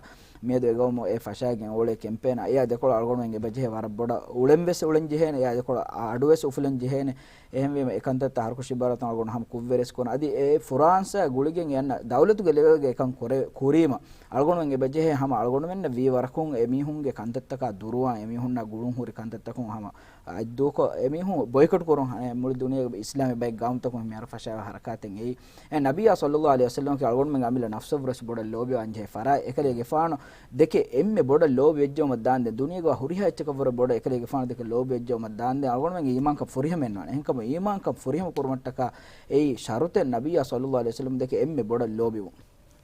މިއަދު އެގައުމު އެ ފަށާގެން އުޅޭ ކެމްޕޭނަށް އެއާ ދެކޮޅަށް އަޅުގަނޑުމެން އެބަޖެހޭ ވަރަށް ބޮޑަށް އުޅެން ވެސް އުޅެން ޖެހޭނެ، އެއާ ދެކޮޅަށް އަޑު ވެސް އުފުލެން ޖެހޭނެ. އެހެންވީމަ، އެ ކަންތައްތައް ހަރުކަށި އިބާރާތުން އަޅުގަނޑު ހަމަ ކުށްވެރިވެސް ކުރަން. އަދި އެ ފުރާންސާ ގުޅިގެން އެ އަންނަ ދައުލަތުގެ ލެވެލްގެ އެކަން ކުރޭ، ކުރީމަ، އަޅުގަނޑުމެން އެބަޖެހޭ ހަމަ އަޅުގަނޑުމެންނަށް ވީ ވަރަކުން އެމީހުންގެ ކަންތައްތަކާ ދުރުވާން، އެމީހުންނާ ގުޅުން ހުރި ކަންތައްތަކުން ހަމަ އަތްދޫކޮށް، އެމީހުން ބޮއިކޮޓް ކުރުން، އެ، މުޅި ދުނިޔޭގެ އިސްލާމީ ބައެއް ގައުމުތަކުން މިހާރު ފަށާވާ ހަރަކާތެއް އެއީ. އެ ނަބިއްޔާ ޞައްލައްލާހު ޢަލައިހި ވަސައްލަމަކީ އަޅުގަނޑުމެންގެ އަމިއްލަ ނަފްސަށްވުރެސް ބޮޑަށް ލޯބިވާން ޖެހޭ ފަރާތް. އެކަލޭގެފާނު ދެކެ އެންމެ ބޮޑަށް ލޯބިވެއްޖައުމަށް ދާންދެން، ދުނިޔޭގަ ހުރިހާ އެއްޗަކަށްވުރެ ބޮޑަށް އެކަލޭގެފާނު ދެކެ ލޯބިވެއްޖައުމަށް ދާންދެން އަޅުގަނޑުމެންގެ އީމާންކަން ފުރިހަމައެއް ނުވާނެ. އެހެންކަމުން އީމާންކަން ފުރިހަމަ ކުރުމަށްޓަކާ އެއީ ޝަރުތެއް ނަބިއްޔާ ޞައްލައްލާހު ޢަލައިހި ވަސައްލަމަ ދެކެ އެންމެ ބޮޑަށް ލޯބިވުން.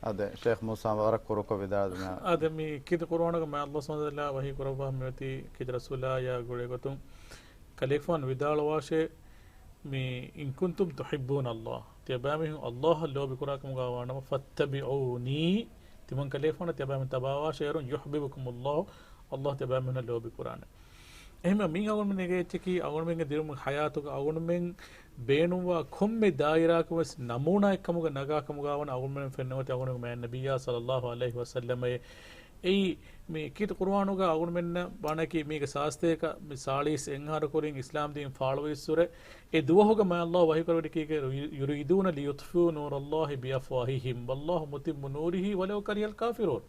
އާދެ، ޝޭޚް މޫސާ ވަރަށް ކުރުކޮށް ވިދާޅުވި. އާދެ، މި ކީރިތި ޤުރުއާނުގަ މާތް ﷲ ސުބްޙާނަހޫ ވަތަޢާލާ ވަޙީ ކުރައްވާ މިއޮތީ ކީރިތި ރަސޫލާއާ ގުޅޭ ގޮތުން. ކަލޭގެފާނު ވިދާޅުވާށޭ، މި، "إن كنتم تحبون الله." ތިޔަބައިމީހުން ﷲ އަށް ލޯބި ކުރާ ކަމުގަ ވާނަމަ، "فاتبعوني." ތިމަން ކަލޭގެފާނަށް ތިޔަބައިމީހުން ތަބާވާށޭ، އޭރުން، "يحببكم الله." ﷲ ތިޔަބައިމީހުންނަށް ލޯބި ކުރާނެ. އެހެންވެ، މީ އަޅުގަނޑުމެން ނެގޭ އެއްޗަކީ، އަޅުގަނޑުމެންގެ ދިރިއުޅުމުގެ ޙަޔާތުގަ އަޅުގަނޑުމެން ބޭނުންވާ ކޮންމެ ދާއިރާއަކުން ވެސް ނަމޫނާއެއް ކަމުގަ ނަގާ ކަމުގަ ވަން އަޅުގަނޑުމެން ފެންނަން އޮތީ އަޅުގަނޑުގެ މާތް ނަބިއްޔާ ޞައްލައްލާހު ޢަލައިހި ވަސައްލަމައޭ. އެއީ، މި ކީރިތި ޤުރުއާނުގަ އަޅުގަނޑުމެންނަށް ވާނަކީ މީގެ ސާސްތޭކަ މި ސާޅީސް އެއް އަހަރު ކުރިން އިސްލާމް ދީން ފާޅުވިއްސުރެ، އެ ދުވަހުގަ މާތް ﷲ ވަޙީ ކުރެއްވި ކީކޭ، "يريدون ليطفئوا نور الله بأفواههم والله متم نوره ولو كره الكافرون."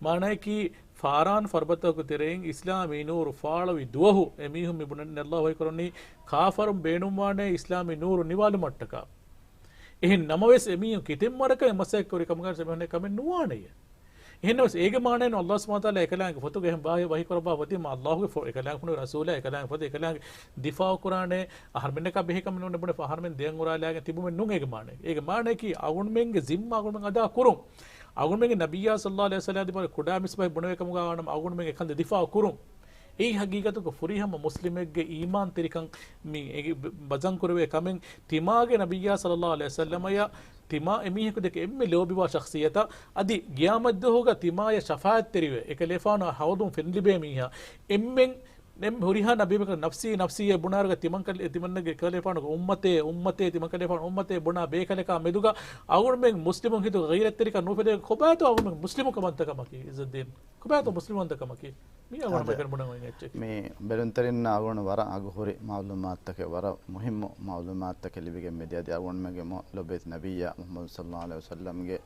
މާނައަކީ، ފާރާން ފަރުބަތަކު ތެރެއިން އިސްލާމީ ނޫރު ފާޅުވި ދުވަހު އެމީހުން މި ބުނަން ﷲ ވަޙީ ކުރަނީ، ކާފަރުން ބޭނުންވާނެ އިސްލާމީ ނޫރު ނިވާލުމަށްޓަކާ. އެހެން ނަމަވެސް، އެމީހުން ކިތަންމެ ވަރަކަށް އެ މަސައްކަތް ކުރި ކަމަކަށް އެމީހުން ކަމެއް ނުވާނެ. އެހެންނަމަވެސް، އޭގެ މާނައެއް ނޫން ﷲ ސުބްޙާނަހޫ ވަތަޢާލާ އެކަލާނގެ ފޮތުގަ އެހެން ވަޙީ، ވަޙީ ކުރައްވާ ފޮތީ، މާ ﷲ ގެ ފޮ-، އެކަލާނގެ ފޮތު، އެކަލާނގެ ފޮތު، އެކަލާނގެ ދިފާޢު ކުރާނެ، އަހަރުމެންނަކާ ބެހޭ ކަމެއް ނޫން ބުނެފަ، އަހަރުމެން ދެން އުރާލާގެން ތިބުމެއް ނޫން އޭގެ މާނައެއް. އޭގެ މާނައަކީ، އަޅުގަނޑުމެންގެ ޒިންމާ އަޅުގަނޑުމެން އަދާ ކުރުން. އަޅުގަނޑުމެންގެ ނަބިއްޔާ ޞައްލައްލާހު ޢަލައިހި ވަސައްލަމަ ދިމާލަށް ކުޑަ މިސްބަހެއް ބުނެވޭ ކަމުގަ ވާނަމަ، އަޅުގަނޑުމެން އެކަން ދިފާޢު ކުރުން. އެއީ ހަގީގަތުގަ ފުރިހަމަ މުސްލިމެއްގެ އީމާންތެރިކަން މި އެ ބަ-، ބަޔާން ކުރެވޭ ކަމެއް. ތިމާގެ ނަބިއްޔާ ޞައްލައްލާހު ޢަލައިހި ވަސައްލަމަޔަށް ތިމާ އެމީހަކު ދެކެ އެންމެ ލޯބިވާ ޝަޚްޞިއްޔަތަށް، އަދި ޤިޔާމަތްދުވަހުގަ ތިމާޔަށް ޝަފާޢަތްތެރިވެ، އެކަލޭފާނު ޙައުޟުން ފެނިލިބޭ މީހާ، އެންމެން، އެންމެ ހުރިހާ ނަބީއަކަށް ނަފްސީ، ނަފްސީ އޭ ބުނާއިރުގަ ތިމަންކަލް-، ތިމަންނަގެ ކަލޭފާނުގެ އުއްމަތޭ، އުއްމަތޭ، ތިމަންކަލޭފާނު އުއްމަތޭ ބުނާ ބޭކަލަކާ މެދުގަ އަޅުގަނޑުމެން މުސްލިމުން ހިތުގަ ޣައިރަތްތެރިކަން ނުފެދޭ ކޮބާތޯ އަޅުގަނޑުމެން މުސްލިމު ކަމަންތަ ކަމަކީ އިއްޒައްދީން؟ ކޮބާތޯ މުސްލިމުންތަ ކަމަކީ؟ މީ އަޅުގަނޑުމެން ބުނަން އޮތް އެއްޗެއް. މި ބެލުންތެރިންނަށް އަޅުގަނޑު ވަރަށް އަގުހުރި މަޢުލޫމާތުތަކެއް، ވަރަށް މުހިއްމު މަޢުލޫމާތުތަކެއް ލިބިގެން މިދިޔަ އަދި އަޅުގަނޑުމެންގެ މު-، ލޮބުވެތި ނަބިއްޔާ މުޙައްމަދު ޞައްލައްލާހު ޢަލައިހި ވަސައްލަމްގެ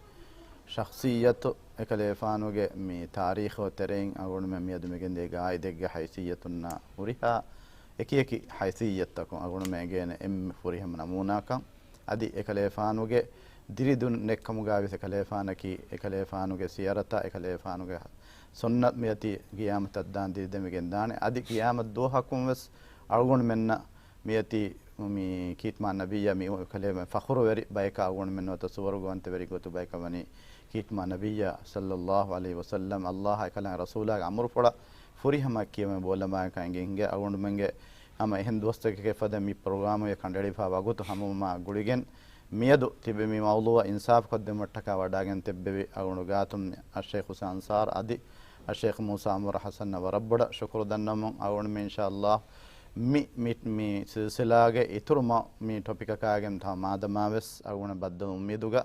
ޝަޚްޞިއްޔަތު އެކަލޭފާނުގެ މި ތާރީޚު ތެރެއިން އަޅުގަނޑުމެން މިއަދު މިގެންދިޔަ ގާއިދެއްގެ ހައިސިއްޔަތުންނާ ހުރިހާ އެކިއެކި ހައިސިއްޔަތުތަކުން އަޅުގަނޑުމެން އެނގޭނެ އެންމެ ފުރިހަމަ ނަމޫނާކަން. އަދި އެކަލޭފާނުގެ ދިރި ދުން ނެތްކަމުގަވެސް އެކަލޭފާނަކީ އެކަލޭފާނުގެ ސިޔަރަތަށް އެކަލޭފާނުގެ ސުންނަތް މިއޮތީ ޤިޔާމަތަށް ދާން ދިރިދެމިގެން ދާނެ. އަދި ޤިޔާމަތް ދުވަހަކުން ވެސް އަޅުގަނޑުމެންނަށް މިއޮތީ މި ކީރިތިމާ ނަބިއްޔާ މި ކަލޭ ފަޚުރުވެރި ބަޔަކާ އަޅުގަނޑުމެން ނުވަތަ ސުވަރުގަވަންތަވެރި ގޮތު ބަޔަކަށް ވަނީ ކީރިތިމާ ނަބިއްޔާ ޞައްލައްލާހު ޢަލައިހި ވަސައްލަމް ﷲ އާ އެކަލާނގެ ރަސޫލާގެ އަމުރުފުޅަށް ފުރިހަމަ ކިޔަމަ ބޯލަމާއެކަ އެނގި ހިނގޭ. އަޅުގަނޑުމެންގެ ހަމަ އެހެން ދުވަސްތަކެކޭ ފަދަ މި ޕްރޮގްރާމުގެ ކަނޑައެޅިފާ ވަގުތު ހަމަވުމާ ގުޅިގެން މިއަދު ތިބި މި މައުޟޫޢަށް އިންސާފު ކޮށްދެމަށްޓަކާ ވަޑާގެން ތިއްބެވި އަޅުގަނޑު ގާތުން އައްޝައިޚް ޙުސައިން އަންޞާރު އަދި އައްޝޭޚް މޫސާ އަންވަރު ޙަސަނަށް ވަރަށް ބޮޑަށް ޝުކުރު ދަންނަވަމުން، އަޅުގަނޑުމެން އިންޝާﷲ މި، މި، މި ސިލްސިލާގެ އިތުރު މަ-، މި ޓޮޕިކަކާގެން ތަ މާދަމާވެސް އަޅުގަނޑު ބައްދަލު އުއްމީދުގަ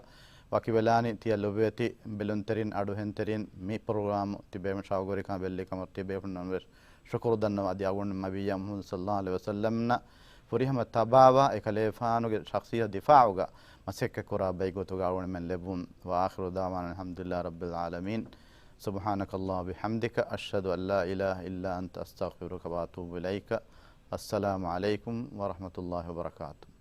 ވަކިވެލާނީ. ތިޔަ ލޮބުވެތި ބެލުންތެރިން، އަޑުހެންތެރިން، މި ޕްރޮގްރާމު ތިބޭފުޅުން ޝައުގުވެރިކަމަށް ބެއްލި ކަމަށް ތިބޭފުޅުންނަށް ވެސް ޝުކުރު ދަންނަވަން. އަދި އަޅުގަނޑު ނަބިއްޔާ މުޙައްމަދު ޞައްލައްލާހު ޢަލައިހި ވަސައްލަމްނަށް ފުރިހަމަ ތަބާވާ، އެކަލޭފާނުގެ ޝަޚްޞިއްޔަތު ދިފާޢުގަ މަސައްކަތް ކުރާ ބައި ގޮތުގަ އަޅުގަނޑުމެން ލެއްވުން. وآخر دعوانا الحمد لله رب العالمين. سبحانك اللهم وبحمدك، أشهد أن لا إله إلا أنت، أستغفرك وأتوب إليك. السلام عليكم ورحمة الله وبركاته.